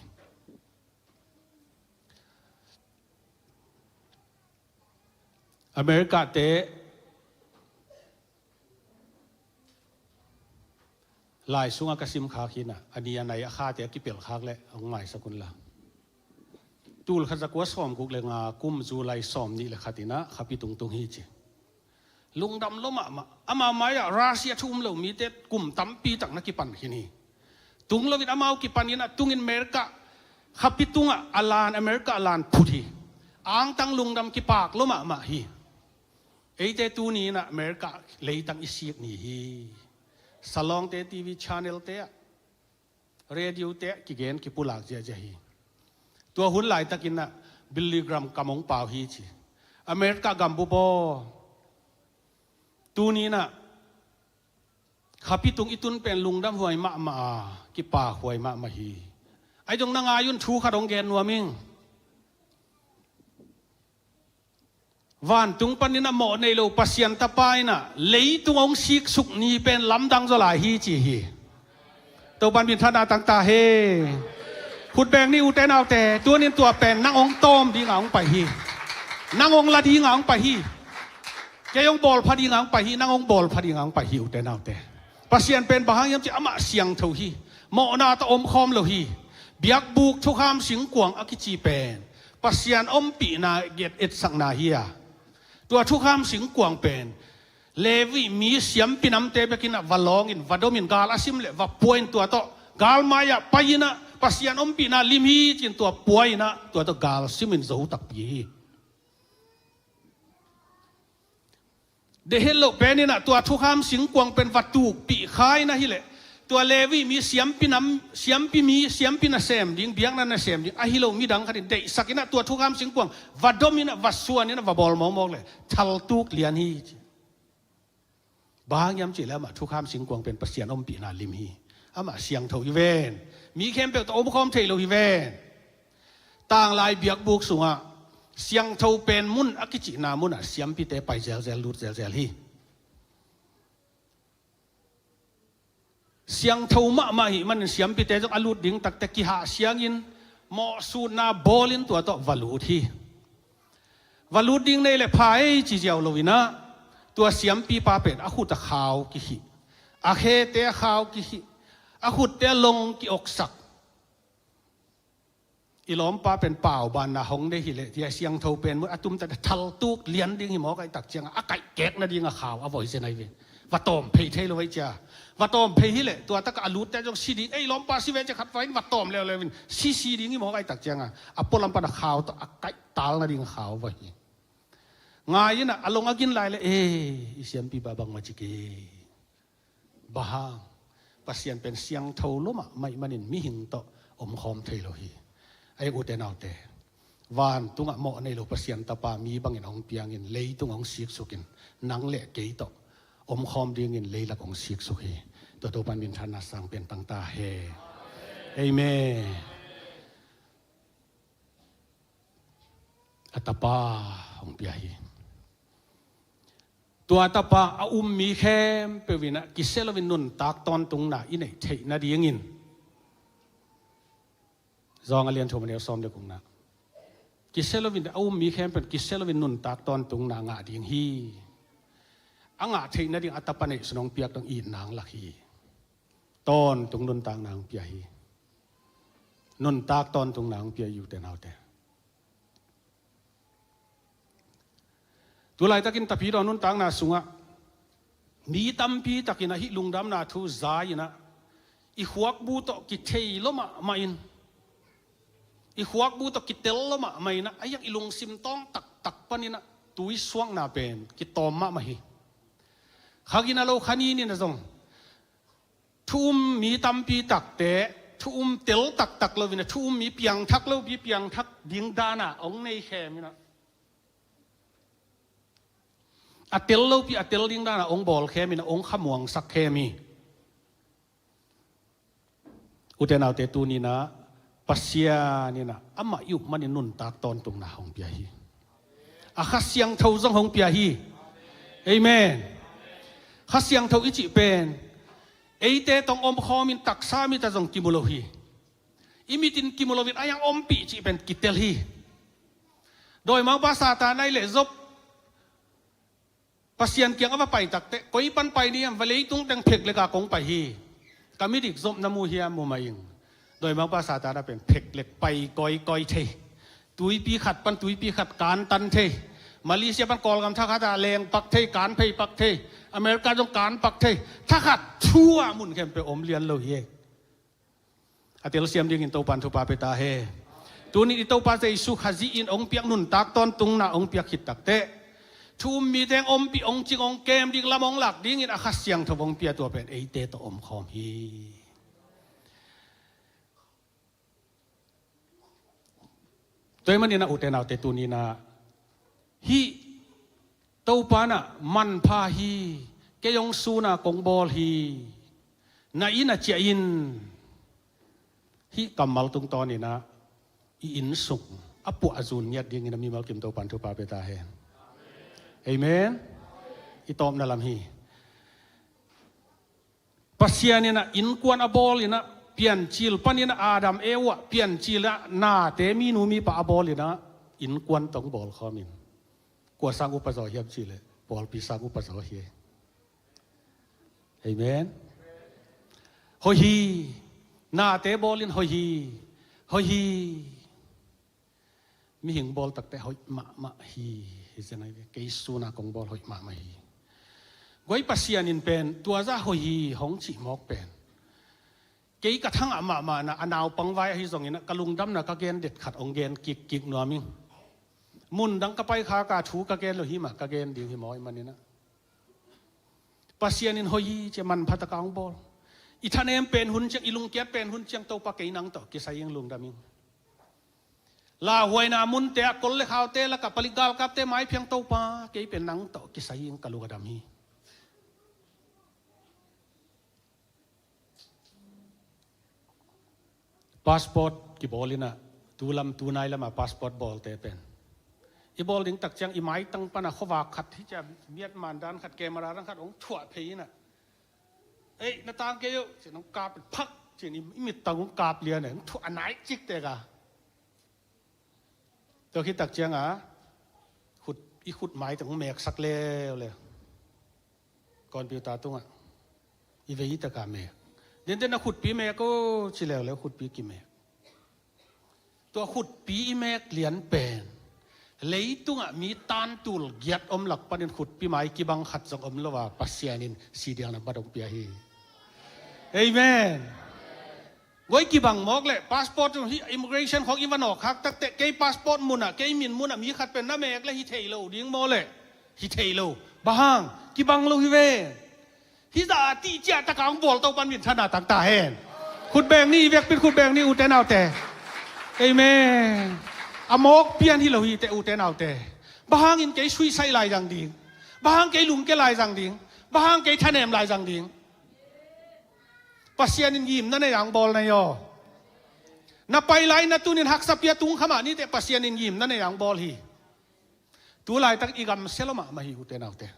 America-te lai sungah ka sim khak hi-in ah, a ni a nai a khate a kipelh khak leh hong maisak un la. Tul khat za kua sawmguk leh nga kum July sawmnih leh khat in ah khapi tungtung hi ci. Lungdam lua mahmah. Amau mai-ah Russia thu um lo mite kum tampi tak na kipan khin hi. Tung loin amau kipan in ah, tungin America khapi tungah a lan, America a lan phut hi. Angtang lungdam, kipak lua mahmah hi. Eite tuni in ah America leitang i sik ni hi. Salawngte, TV channel-te ah, radio-te ah kigen kipulak ziahziah hi. Tua hun laitakin ah Billy Graham kam hong pau hi ci. America gambup aw, tuni in ah khapi tung i tun pen lungdam huai mahmah a, kipak huai mahmah hi. Ahi zong na ngai un, thu khat hong gen nuam ing. Vantung panin a mawh nei lo Pasian Tapa in ah leitung hong siksuk ni pen lamdang zaw lai hi ci hi. Topa'n minthanna tang ta hen. Khut beng ni, ute naute, tunin tua pen nang hong tawm dinga hong pai hi. Nang hong la dinga hong pai hi. Kei hong bawl pha dinga hong pai hi, nang hong bawl pha dinga hong pai hi, ute naute. Pasian pen bang hang hiam cih leh amah siangtho hi. Mawhna tawh omkhawm lo hi. Biakbuk, thukham singkuang a kici pen Pasian ompihna, et, etsakna hi a, tua thukham singkuang pen Levi mi siampi namte bek in ah va lawngin, va domin, gal a sim leh va pua-in, tua tawh gal mai-ah pai-in ah, Pasian ompihna lim hi ci-in tua pua-in ah, tua tawh gal simin zo takpi hi. Deih het loh pen in ah tua thukham singkuang pen va tukpih kha-in ahih leh, tua Levi mi siampi nam, siampi mi, siampi nasem ding, biakna nasem ding ahi lo midang khat in deihsak in ah, tua thukham singkuang va dom in ah, va suan in ah, va bawl mawkmawk leh thaltuk lian hi ci. Bang hang hiam cih leh amah thukham singkuang pen Pasian ompihna lim hi. Amah siangtho hi ven. Mi khempeuh tawh omkhawm thei lo hi ven. Tanglai biakbuk sungah siangtho pen mun a kicihna munah siampite pai zelzel, lut zelzel hi. Siangtho mahmah ahih manin siampite zong a lut ding takteh kihah siangin, mawhsutna bawlin tua tawh va lut hi. Va lut ding nei leh pha ei ci ziau lo in ah, tua siampipa pen a khut a khau kikhih, a khete a khau kikhih, a khutte a long ki-oksak. I lawmpa pen paubanna hong nei hi leh, tua siangtho pen mun a tumtat a thaltuk lian ding hi mawk ahih tak ciangah a kaihkek nading a khau a voi zen ahi ve. Va tawm phei thei lo hi cia. Va tawm phei hi leh tua takah a lutte zong si ding. Ei lawmpa si ve cia khat va in va tawm leuleu in si si ding hi mawk ahih tak cianga a pualam pan a khau tawh a kaihtal nading khau va hi. Ngai inah a long a gin lai le, e, i siampi bah bangmah ci kei. Bang hang, Pasian pen siangtho lo mahmah ih manin mihing tawh omkhawm thei lo hi. Ahi ute naute, vantungah mawh nei lo Pasian Tapa mi bangin hong piangin leitung hong siksukin nang le kei tawh omkhawm dingin leilak hong siksuk hi. Tua Topan minthanna sang pen tangta he. Amen. A tapa hong pia hi. Tua tapa a um mi khempeuh inah kisia loin nuntak tawntungna i neih theih nadingin Zawng a lian thum a neu sawm le gukna. Kisia loin a um mi khempeuh kisia loin nuntak tawntungna ngah ding hi. A ngah theih nading a tapa neihsun hong piak dong itna hong lak hi. Tawntung nuntakna hong pia hi. Nuntak tawntungna hong pia hi ute naute. Tulaitakin tapidaw nuntakna sungah mi tampi takin ahi lungdamna thu za inah i khuakbu tawh kithei lo mahmah in, i khuakbu tawh kitel lo mahmah inah a iang i lungsim tawng taktak paninah tui suakna pen kitawm mahmah hi. Kha gina lo kha ninin a zong thu um mi tampi takte thu um tel taktak loinah thu um mi piangthak lo mi piangthak ding dana hong nei khem inah a tel lopi a tel ding dana hong bawl khem inah hong khamuangsak khem hi. Ute naute tuninah Pasian inah amah i up manin nuntak tawntungna hong pia hi. A Kha Siangtho zong hong pia hi. Amen. Kha Siangtho i cih pen eite tawh omkhawmin taksa mita zong kimu lo hi. I mitin kimu loin a iang ompih cih pen kitel hi. Dawimangpa Satan ahi leh Job Pasian kiang a va pai takte koi pan pai ni hiam, va leitung teng phek leka kong pai hi. Ka midik Job na mu hiam, mu mah ing. Dawimangpa Satan a pen phek lek pai kawikawi thei. Tuipi khat pan tuipi khat kantan thei. Malaysia pan Kawlgam thakhata leng pak thei, kan phei pak thei. America zong kan pak thei. Thakhat thu-a mun khempeuh om lian lo hi. A telsiam dingin Topan thupha pia ta he. Tunin i Topa Jesu Khazih in hong piak nuntak tawntungna hong piak khit takteh thu um mite hong ompih, hong cing, hong kem ding lam hong lak dingin a Kha Siangtho hong pia, tua pen eite tawh omkhawm hi. Tua ahih maninah ute naute tuninah hih Topa nah manpha hi. Kei hong suna kong bawl hi. Na inn ah ciah in. Hih kammal tungtawninah i inn sung a puah a zun ngiat dingin a mimal kim Topan thupha pia ta hen. Amen. I tawpna lam hi. Pasian inah innkuan a bawl inah Piancil paninah Adam Eva Piancil ah nate minu mipa a bawl inah innkuan tawh hong bawl khawmin kua sang upa zaw hiam cihleh pawlpi sang upa zaw hi. Amen. Hoih hi. Nate bawlin hoih hi. Hoih hi. Mihing bawl takte hoih mahmah hi. Hi zen ahi ve, kei suna kong bawl hoih mahmah hi. Guai Pasian in pen tua zah hoih hi hong cih mawk pen kei ka thangah mahmah nah a naupang vai ahi zongin ah ka lungdamna ka gen det khat hong gen kikkik nuam ing. Mundang ka pai khak a thu ka gen lo hi mah ka gen ding hi maw, ahih maninah Pasian in hoih hi ci-a manpha taka hong bawl. I thanem pen hun ciang, i lungkiat pen hun ciang Topa kei nang tawh kisai ing, lungdam ing. Lauhuaina munte ah kol le khaute lakah palik galkapte maiphiang Topa kei pen nang tawh kisai ing, ka lung a dam hi. Passport kibawl inah tulam tunai lama passport bawlte pen i bawl ding takciang i maitang pana khuavak khat hi cia, miatman dan khat, camera dan khat hong thuah phei inah, ei na tang kei uh cin hong kap phak cin i mittang hong kap lian eh, hong thuah a nai ciktek a. Tua khit takcianga khut, i khut maitang hong meksak leuleu. Computer tungah i vei taka mek. Denden a khutpi mek aw ci leuleu khutpi kimek. Tua khutpi i mek lian pen Leitungah mi tantul giat om lak panin khutpi mai kibang khat zong om lo a, Pasian in sidiang nambat hong pia hi. Amen. Guai, kibang mawk leh passport hi, immigration khawng i va nawk khak takteh kei passport munah, kei min munah mi khat pen na mek leh hi thei lo ding maw leh? Hi thei lo. Bang hang? Kibang lo hi ve. Hih zah a tih ciah taka hong bawl Topa'n minthanna tang ta hen. Khut beng ni, i vekpi-in khut beng ni, ute naute. Amen. A mawk pian hi lo hi teh, ute naute. Bang hangin kei suicide lai zang ding? Bang hang kei lungke lai zang ding? Bang hang kei thanem lai zang ding? Pasian in ngimna nei a hong bawl na hi aw. Na pai lai, na tun in haksa pia tung kha mah ni teh, Pasian in ngimna nei a hong bawl hi. Tu laitak i gam sia lo mahmah hi, ute naute.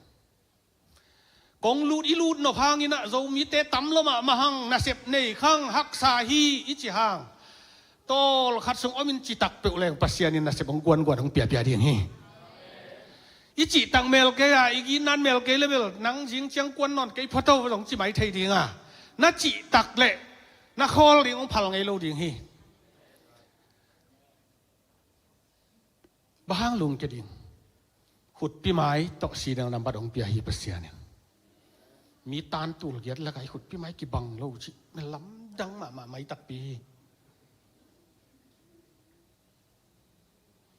Kong lut i lut nop hangin ah Zomite tam lo mahmah hang, nasep nei khang, haksa hi i ci hang, tawlkhat sung om in citak peuh leng Pasian in nasep hong guanguan hong piapia ding hi. I cihtak mel kei a, i ginat mel kei leh bel, nang zing ciang kuan nawn kei phot o zong ci mai thei ding a, na cihtak leh na khawl ding hong phal ngei lo ding hi. Bang hang lungke ding? Khutpi mai tawh sidiang nambat hong pia hi Pasian in. Mi tantul giat lakah i khutpi mai kibang lo cih na lamdang mahmah mai takpi hi.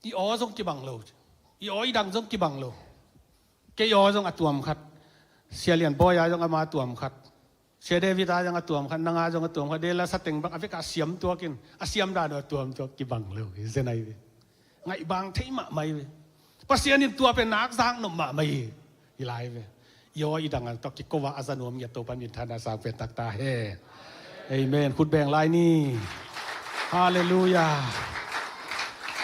I aw zong kibang lo cih. I aw i dang zong kibang lo. Kei aw zong a tuam khat. Sia Lian Bawi a zong ama tuam khat. Sia David a zong a tuam khat, nang a zong a tuam khat, dela sateng bang a vek a siam tuak in, a siam dan a tuam tuak, kibang lo hi, zen ai ve. Ngaih bang thei mahmah hi ve. Pasian in tua pen nak zak nop mahmah hi, hi lai ve. I aw i dang a tawh kiko a, a za nuam ngiat Topa'n minthanna sang pen tang ta hen. Amen. Khut beng lai ni. Halleluiah.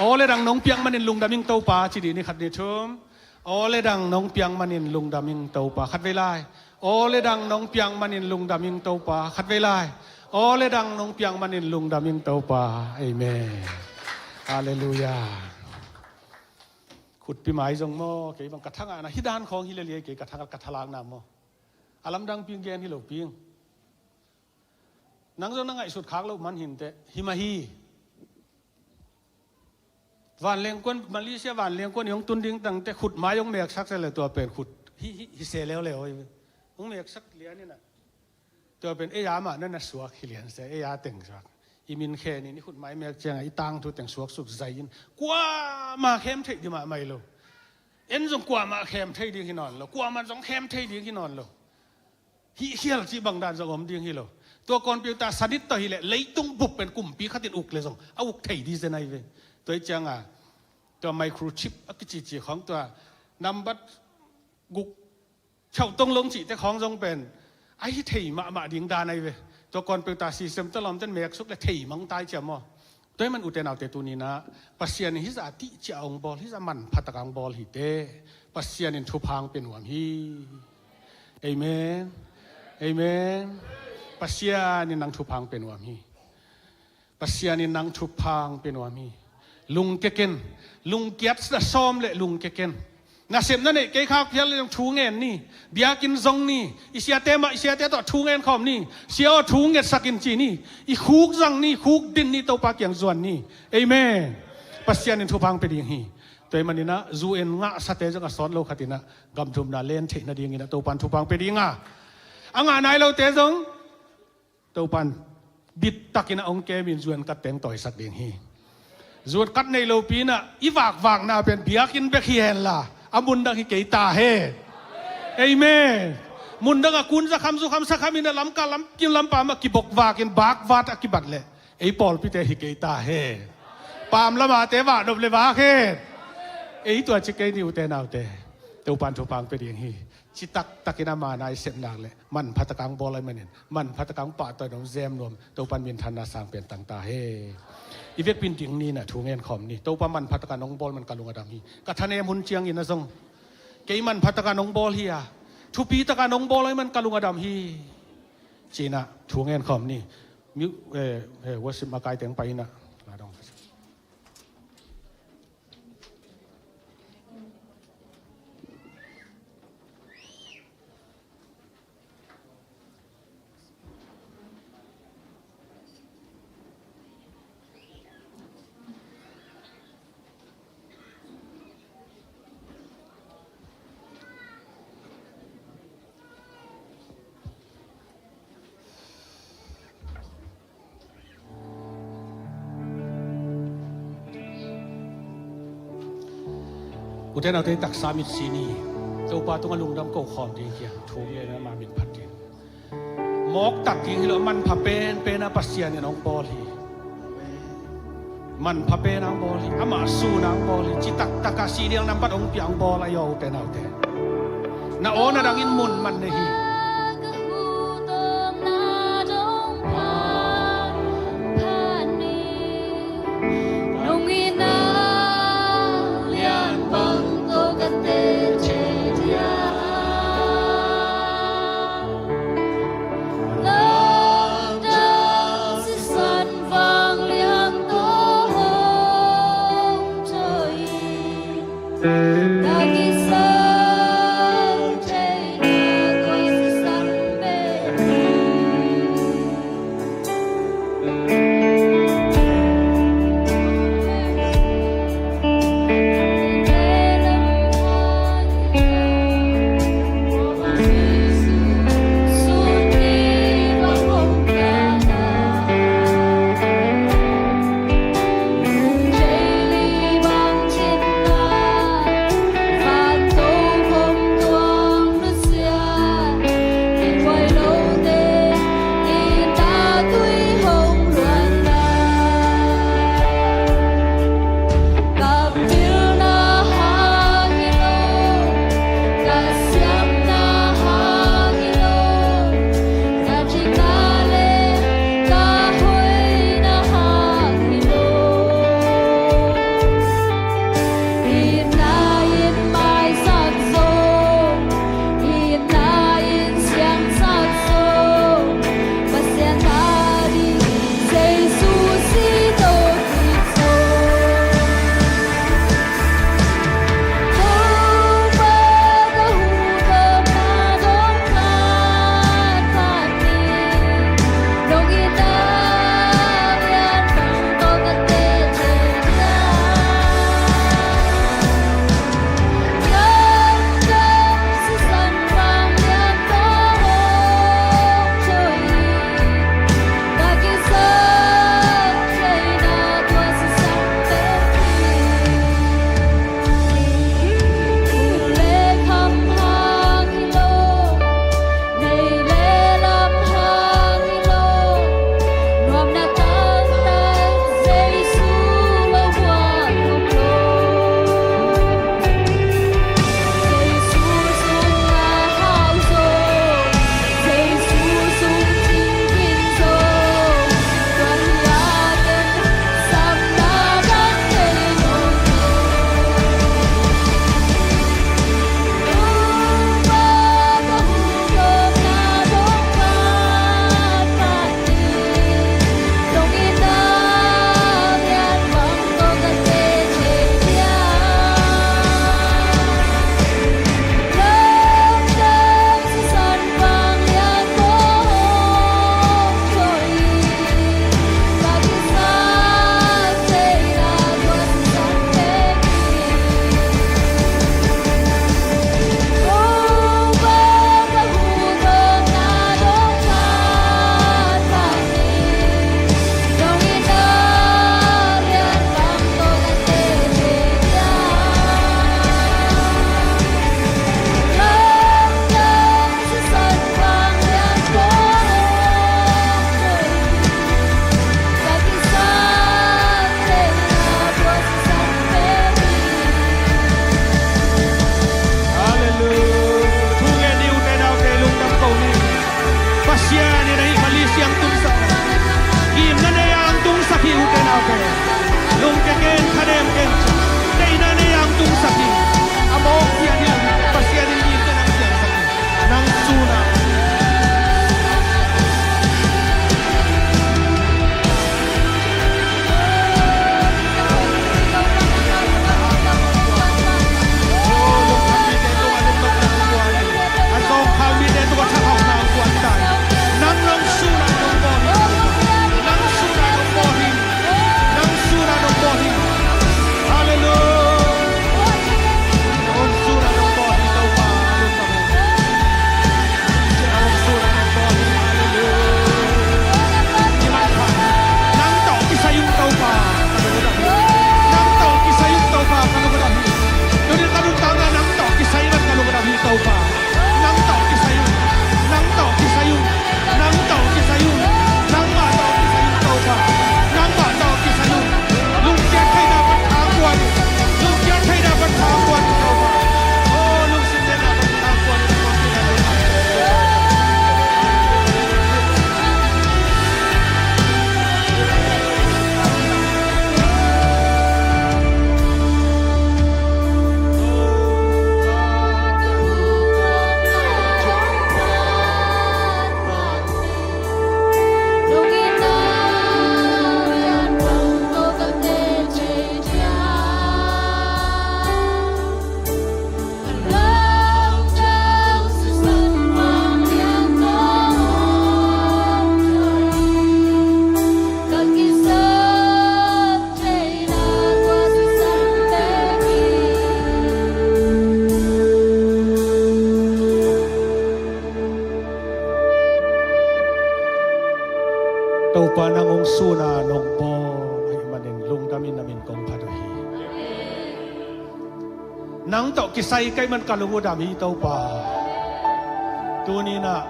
Aw le dang nong piak manin lungdam ing Topa ci dih ni, khat, nih, thum. Aw le dang nong piak manin lungdam ing Topa. Khatvei lai. Aw le dang nong piak manin lungdam ing Topa. Khatvei lai. Aw le dang nong piak manin lungdam ing Topa. Amen. Halleluiah. Khutpi mai zong maw, kei bang ka thangahna hi dan khawng hi lel hi, kei ka thang, ka thalakna maw. A lamdang ping gen hi lo ping. Nang zong na ngaihsut khak loh man hi inteh, hi mah hi. Vanleng kuan, Malaysia vanleng kuan i hong tun ding tangte khut mai hong meksak se le tua pen khut hi, hi, hi se leuleu hi. Hong meksak lian in ah. Tua pen ei a mah na na suak hi lian se, ei a teng suak. I min khen in i khut mai mek ciangah i tangthu teng suaksuk zai in. Kuamah khem theih ding mahmah hi lo. En zong kuamah khem thei ding hi nawn lo. Kuamah zong khem thei ding hi nawn lo. Hih khial cih bang dan zong om ding hi lo. Tua computer sanit tawh hileh leitung bup pen kumpi khatin uk le zong a uk thei ding zen ai ve. Tua hi cianga tua microchip a kicici khawng, tua nambat guk chauh tong long cihte khawng zong pen a hi thei mahmah ding dan ai ve. Tua computer system tawh lawmten meksuk le thei mang tai cia maw? Tua hi man ute naute, tuni-in ah Pasian in hih zah a tih ciah a hong bawl, hih zah manpha tak a hong bawl hi teh, Pasian in thupha hong pia nuam hi. Amen. Amen. Pasian in nang thupha hong pia nuam hi. Pasian in nang thupha hong pia nuam hi. Lungke ken. Lungkiat na sawm le lungke ken. Nasep na neih kei khak phial le zong thu ngen ni. Biakinn zong ni. I siate mah, i siate tawh thu ngen khawm ni. Sia aw, thu ngetsak in ci ni. I khuk zang ni, khuk din ni, Topa kiang zuan ni. Amen. Pasian in thupha hong pia ding hi. Tua hi manin ah U N ngahsate zong a sawt lo khat in ah gam thumna len theih nadingin ah Topa'n thupha hong pia ding a, a ngah nai lote zong Topa'n bit takin a hong kemin U N kat teng tawisak ding hi. U N kat nei lopi-in ah i vakvakna pen biakinn bek hi henla, a mundang hi kei ta hen. Amen. Mundang a kun zakham, zukham, sakham in ah lamka lamkim lampa mah kibokvakin bakvat a kibat leh ei pawlpite hi kei ta hen. Paam lamate vak nop le vak hen. Ei tua ci kei ni, ute naute. Topa'n thupha hong pia ding hi. Citak takin ama na i sep nak leh manpha tak a hong bawl ahih manin manpha tak a hong pahtawi nuam, zem nuam, Topa'n minthanna sang pen tang ta hen. I vekpi-in ding ni in ah thu ngen khawm ni. Topa manpha tak a nong bawl man ka lung a dam hi. Ka thanem hun ciangin ah zong kei manpha tak a nong bawl hi a, thupi tak a nong bawl ahih man ka lung a dam hi, ci-in ah thu ngen khawm ni. Mu-, eh, eh, worship makaite hong pai in ah. Ute naute, taksa mitsi ni. Topa tungah lungdam ko khawm ding hi a, thu ngen a, ama min phat ding. Mawk tak ding hi lo, manpha penpen a Pasian in hong bawl hi. Manpha pen a hong bawl hi, amah sun a hong bawl hi. Citak tak a si ding nambat hong pia, hong bawl a, aw ute naute. Na aw na dangin mun man nei hi. Tuna nong bawl ahih manin lungdamin na min kong phat uh hi. Nang tawh kisai ka hih man ka lung uh dam hi Topa. Tuni-in ah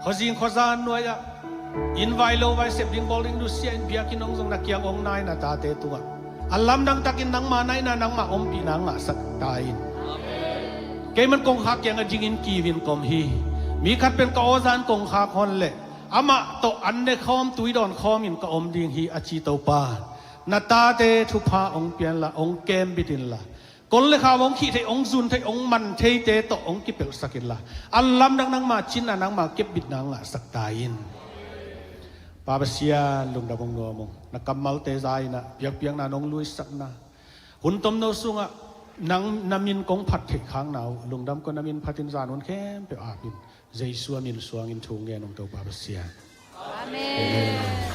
khuazing khuazan nuai-ah inn vai lo vai sep ding bawl ding nusia-in biakinn hong zong na kiang hong nai na tate tungah a lamdang takin nangma naihna nangma ompihna ngahsak ta in. Kei man kongkhak kiangah dingin kiu in ka om hi. Mi khat pen ka aw zan kongkhak hon leh amah tawh an ne khawm tui dawn khawmin ka om ding hi a ci Topa. Na tate thupha hong pia inla hong kembit inla, kol le khau hong khih thei hong zun thei hong man theite tawh hong kipelhsak inla, a lamdang nangma cinna nangma kepbitna ngahsak ta in. Pa Pasian, lungdam hong nuam ung. Na kammalte za-in ah biakpiakna nong luisakna, hun tomno sungah nang na min kong phat theih khakna uh lungdam ko. Na min phatin zan hun khempeuh apin Jesu a min suangin thu ngen ung Topa Pasian. Amen.